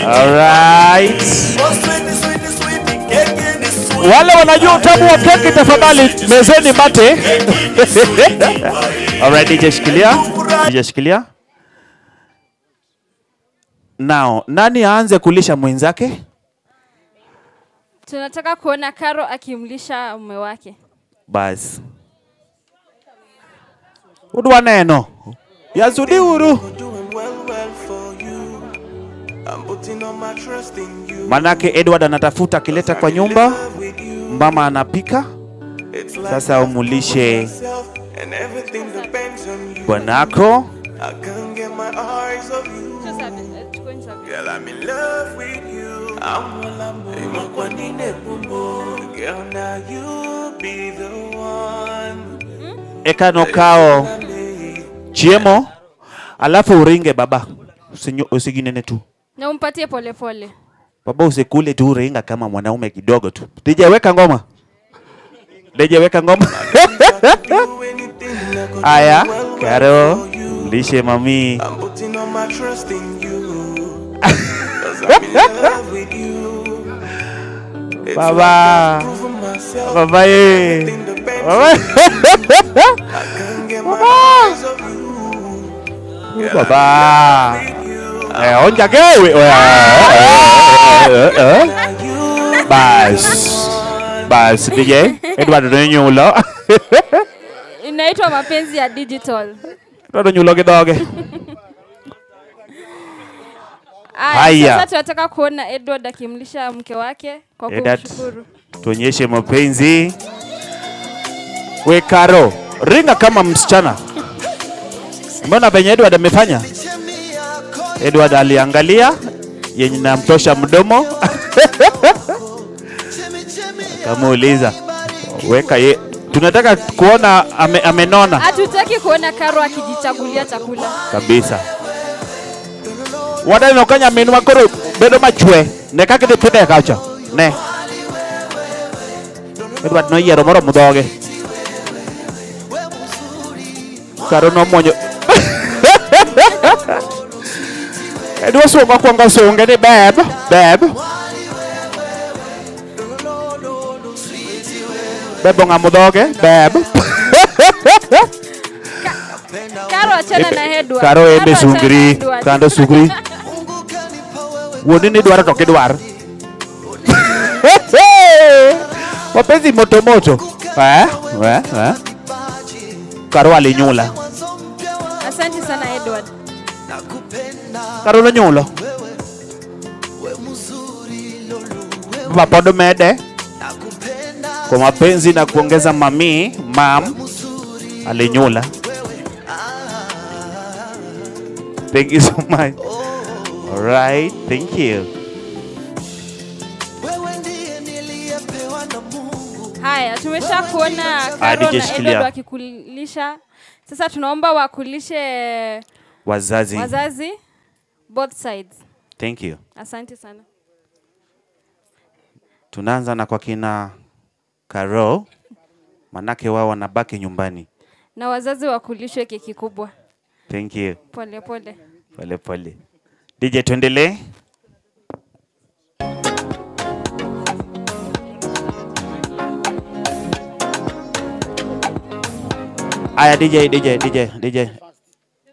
All right. Wale wanajua utamu wa keki tafadhali mezeni mate. All right, DJ shikilia. DJ shikilia. Now, nani aanze kulisha mwenzake? Tunataka kuona Karo akimlisha mume wake. Bas. Udwa neno. Yazudi uru. Manake Edward anatafuta akileta kwa nyumba, mama anapika. Sasa umulishe bwanako. Eka nokao chiemo, alafu uringe baba. Usiginene tu. Na umpatie pole pole. Baba usikule tu, ringa kama mwanaume kidogo tu. DJ weka ngoma. DJ weka ngoma. Aya, Karo, lishe mami. Baba. Baba ye. Baba. Baba. Onja kewe. Bas. Bas DJ Edward Nyulo. Inaitwa mapenzi ya digital. Edward Nyulo kidogo. Haya. Sasa tunataka kuona Edward akimlisha mke wake kwa kumshukuru. Tuonyeshe mapenzi. We Karo, ringa kama msichana. Mbona venye Edward amefanya? Edward aliangalia yenye namtosha mdomo. Kamuuliza, weka ye. Tunataka kuona amenona. Hatutaki kuona Karo akijichagulia chakula. Kabisa. Wadai nokanya minwa koro bedo machwe. Ne kaka de pede kacha. Ne. Edward no yiero moro mudhoge. Karo no monyo. Edward sungo kuongo sunge ni beb, beb. Beb ong'amo dhoge, beb. Karo achana na Edward. Karo embe sungri, kando sungri. Wuoni ni dwaro to kidwar. Mapenzi moto moto. Karo alinyula. Asante sana Edward. Karo nonyulo. Baba pod mede. Kwa mapenzi na kuongeza mami, mam alinyula. Thank you so much. All right, thank you. Haya, tumesha kuona Karo na Edward wakikulisha. Sasa tunaomba wakulishe wazazi. Wazazi both sides. Thank you. Asante sana. Tunaanza na kwa kina Karo, manake wao wanabaki nyumbani. Na wazazi wakulishwe keki kubwa. Thank you. Pole pole. Pole pole. DJ tuendelee. Aya DJ DJ DJ DJ.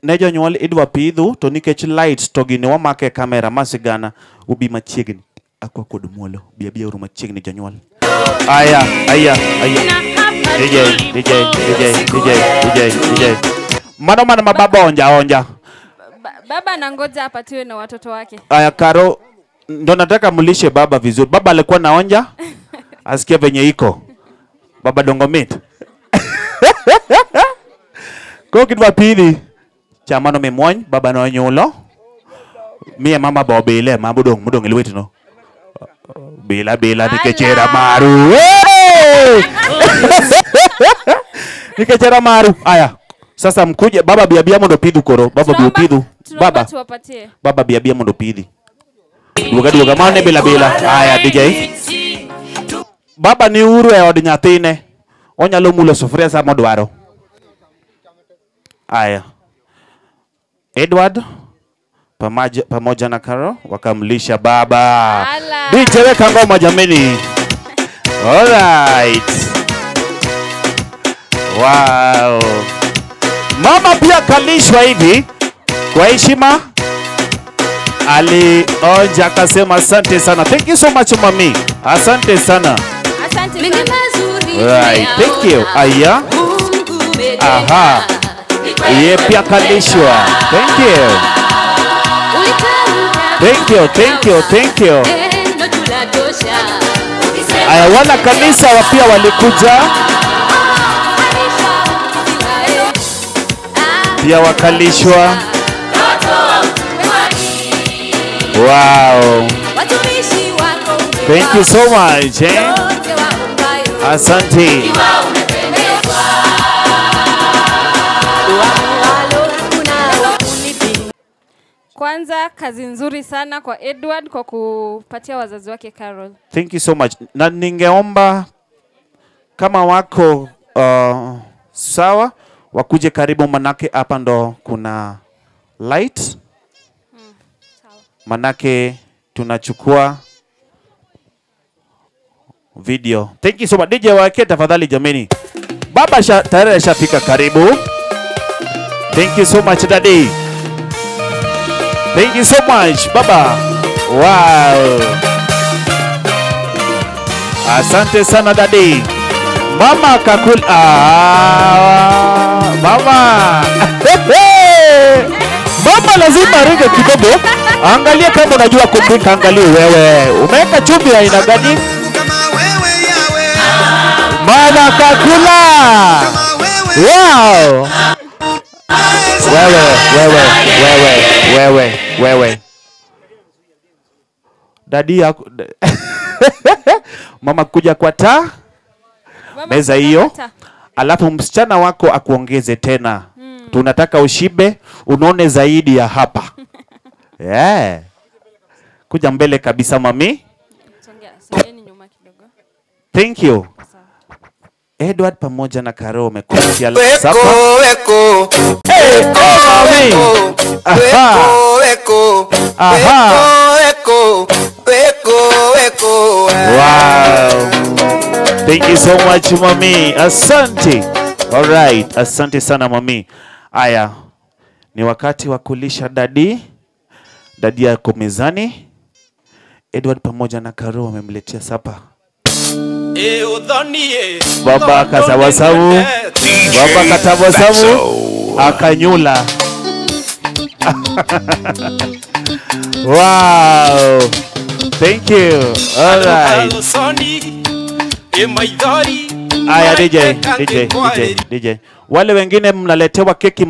Ne jonyuol idwa pidhu to nikech lights to gini wamake kamera masigana ubi machiegni. Akwa kod muolo bi abi uru machiegni jonyuol. Aya aya aya. DJ DJ DJ DJ DJ DJ. Mano mano mababa onja onja. Baba anangoja apatiwe na watoto wake. Aya Karo, ndo nataka mlishe baba vizuri. Baba alikuwa naonja, asikie venye iko. Baba dongomit. Kwa kidwa pili chamano memwony baba no nyulo. Mie mama bo bile mabudong mudong ilweti no. Bila bila nikechera maru. Nikechera maru. Aya. Sasa mkuje baba biabia mondo pidhu koro, baba biopidhu. Baba. Tuwapatie. Baba biabia mondo pidhi. Duoga duoga mane bila bila. Haya DJ. Baba ni uru e od nyathine. Onyalo mulo sufuria sa modwaro. Haya. Edward pamoja na Karo wakamlisha baba. DJ weka ngoma jameni. All right. Wow. Mama pia kalishwa hivi kwa heshima. Alionja akasema asante sana. Thank you so much mami. Asante sana. Asante sana. Right, thank you. Aya. Aha. Ye pia kalishwa. Thank you. Thank you, thank you, thank you. Aya, wana kanisa pia walikuja. Pia wakalishwa. Wow. Thank you so much. Eh? Asante. Kwanza kazi nzuri sana kwa Edward kwa kupatia wazazi wake Carol. Thank you so much. Na ningeomba kama wako sawa wakuje karibu, manake hapa ndo kuna light. Manake tunachukua video. Thank you so much. DJ wake tafadhali jameni. Baba tayari ashafika karibu. Thank you so much daddy. Thank you so much baba. Wow. Asante sana daddy. Mama kakul mama. Mama lazima ringe kidogo. Angalia kama unajua kupika, angalia wewe. Umeweka chumvi aina gani? Mama kakula. Wow. Wewe, wewe, wewe, wewe, wewe. Daddy yako. Mama kuja kwa taa. Meza hiyo. Alafu msichana wako akuongeze tena. Tunataka ushibe, unone zaidi ya hapa. Yeah. Kuja mbele kabisa mami. Thank you. Edward pamoja na Karo wamekuja sapa. Weko, hey, mami. Aha. Weko, aha. Weko, weko, weko. Wow. Thank you so much mami. Asante. All right, asante sana mami. Aya, ni wakati wa kulisha dadi. Dadi yako mezani. Edward pamoja na Karo wamemletea sapa. Baba akasawasabu. Baba akatabasamu. Akanyula. Wow. Thank you. All right. Aya DJ, DJ, DJ, DJ. Wale wengine mnaletewa keki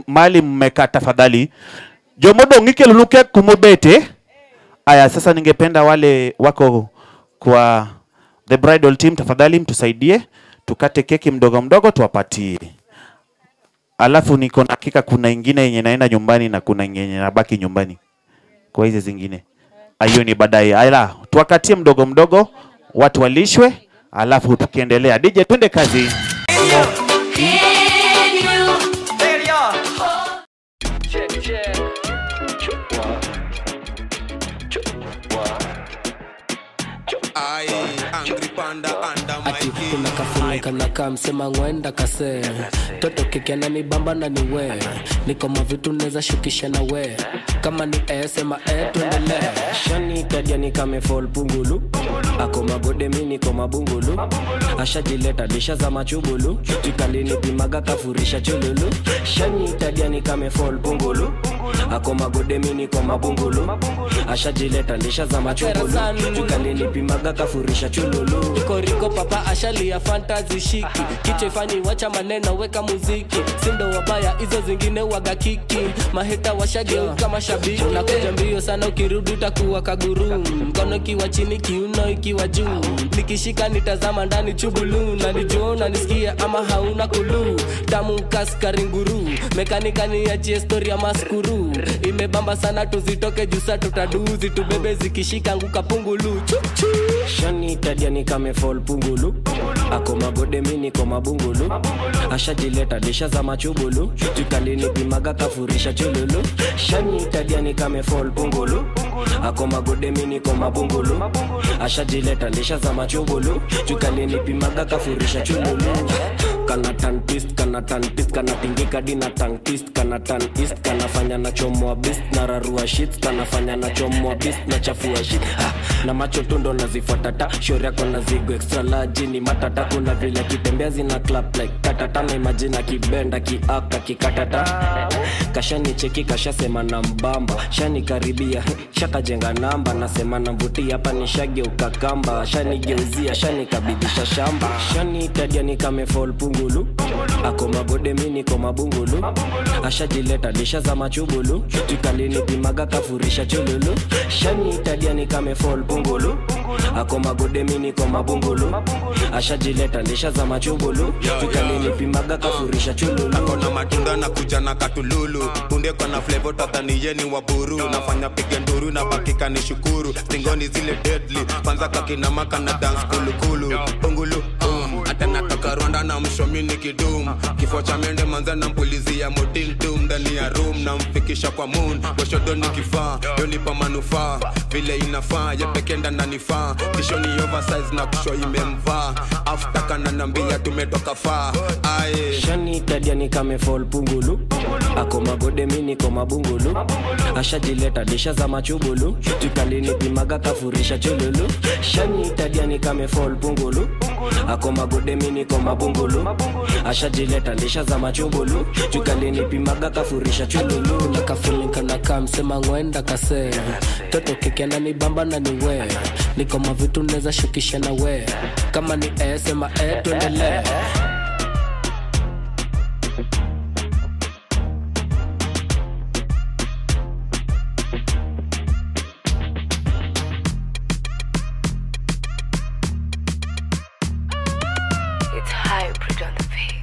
mahali mmekaa tafadhali. Jomodo ngike luluke kumubete. Aya, sasa ningependa wale wako kwa the bridal team tafadhali mtusaidie tukate keki mdogo mdogo tuwapatie. Alafu niko na hakika kuna ingine yenye naenda nyumbani na kuna yenye nabaki nyumbani. Kwa hizi zingine. Ayo ni baadaye. Aya, tuwakatie mdogo mdogo watu walishwe alafu tukiendelea. DJ twende kazi. Kuna msema ngwenda kase toto kike na nibamba na niwe niko mavitu neza shukisha na we kama ni sema tuendelee shani tadia ni kame fall pungulu ako magode mimi niko mabungulu ashajileta lisha za machubulu tukalini pimaga kafurisha chululu shani tadia ni kame fall pungulu ako magode mimi niko mabungulu ashajileta lisha za machubulu tukalini pimaga kafurisha chululu iko riko papa ashalia fantasy shiki kichwa ifani wacha maneno weka muziki sindo wabaya hizo zingine waga kiki maheta washageuka mashabiki. Washa unakuja mbio sana ukirudi utakuwa kaguru. Mkono ikiwa chini kiuno ikiwa juu. Nikishika nitazama ndani chubulu. Na nijua unanisikia ama hauna kulu. Tamu kaskari nguru. Mekanika niachie story ya maskuru. Imebamba sana tuzitoke juu sa tutaduzi. Tubebe zikishika nguka pungulu. Chuchu. Shani tadiani kame fall pungulu. Ako magode mini ko mabungulu. Ashajileta disha za machubulu. Tukalini pimaga kafurisha chululu. Shani tadiani kame fall pungulu. Ako magode mini ko mabungulu. Ashajileta disha za machubulu. Tukalini pimaga kafurisha chululu. Kana tan twist, kana tan twist, kana tingika dina tang twist, kana tan east, kana fanya na chomoa beast, na rarua shit, kana fanya na chomoa beast, na chafua shit. Ha, na macho tundo nazifuata ta, shauri yako na zigo extra large ni matata, kuna vile kitembea zina clap like katata, na imagine akibenda kiaka kikatata. Kashani cheki kasha sema na mbamba, shani karibia shaka jenga namba, nasema na mvutia hapa nishageuka kamba, shani geuzia shani kabidisha shamba. Shani tadia ni kame fall pungulu. Ako magode mini ko mabungulu. Ashajileta disha za machubulu. Tukalini pimaga kafurisha chululu. Shani tadia ni kame fall pungulu. Ako magode mini ko mabungulu. Ashajileta disha za machubulu. Tukalini pimaga kafurisha chululu. Ako na matunda na kuja na katululu. Punde kwa na flavor tadhani ye ni waburu. Nafanya pige nduru na bakika ni shukuru. Stingoni zile deadly. Kwanza kakinama kana dance kulukulu. Pungulu. Ata natoka Rwanda na mshomi ni kidum. Kifo cha mende manza na mpulizia motil doom. Ndani ya room na mfikisha kwa moon. Washodo ni kifaa, yonipa manufaa. Vile inafaa, ye pekenda na nifaa. Tisho ni oversize na kusho imemvaa. After kana nambia tumetoka faa. Aye. Shani tadia ni kame fall pungulu. Ako magode mini ko mabungulu. Ashajileta disha za machubulu. Tukalini pimaga kafurisha chululu. Shani tadia ni kame fall pungulu. Ako magode mini ko mabungulu. Ashajileta disha za machubulu. Tukalini pimaga kafurisha chululu. Naka feeling kana kamsema ngwenda kase. Toto kike na nibamba na niwe. Niko mavitu neza shukisha na we. Kama ni e sema e tuendelee. It's hybrid on the beat.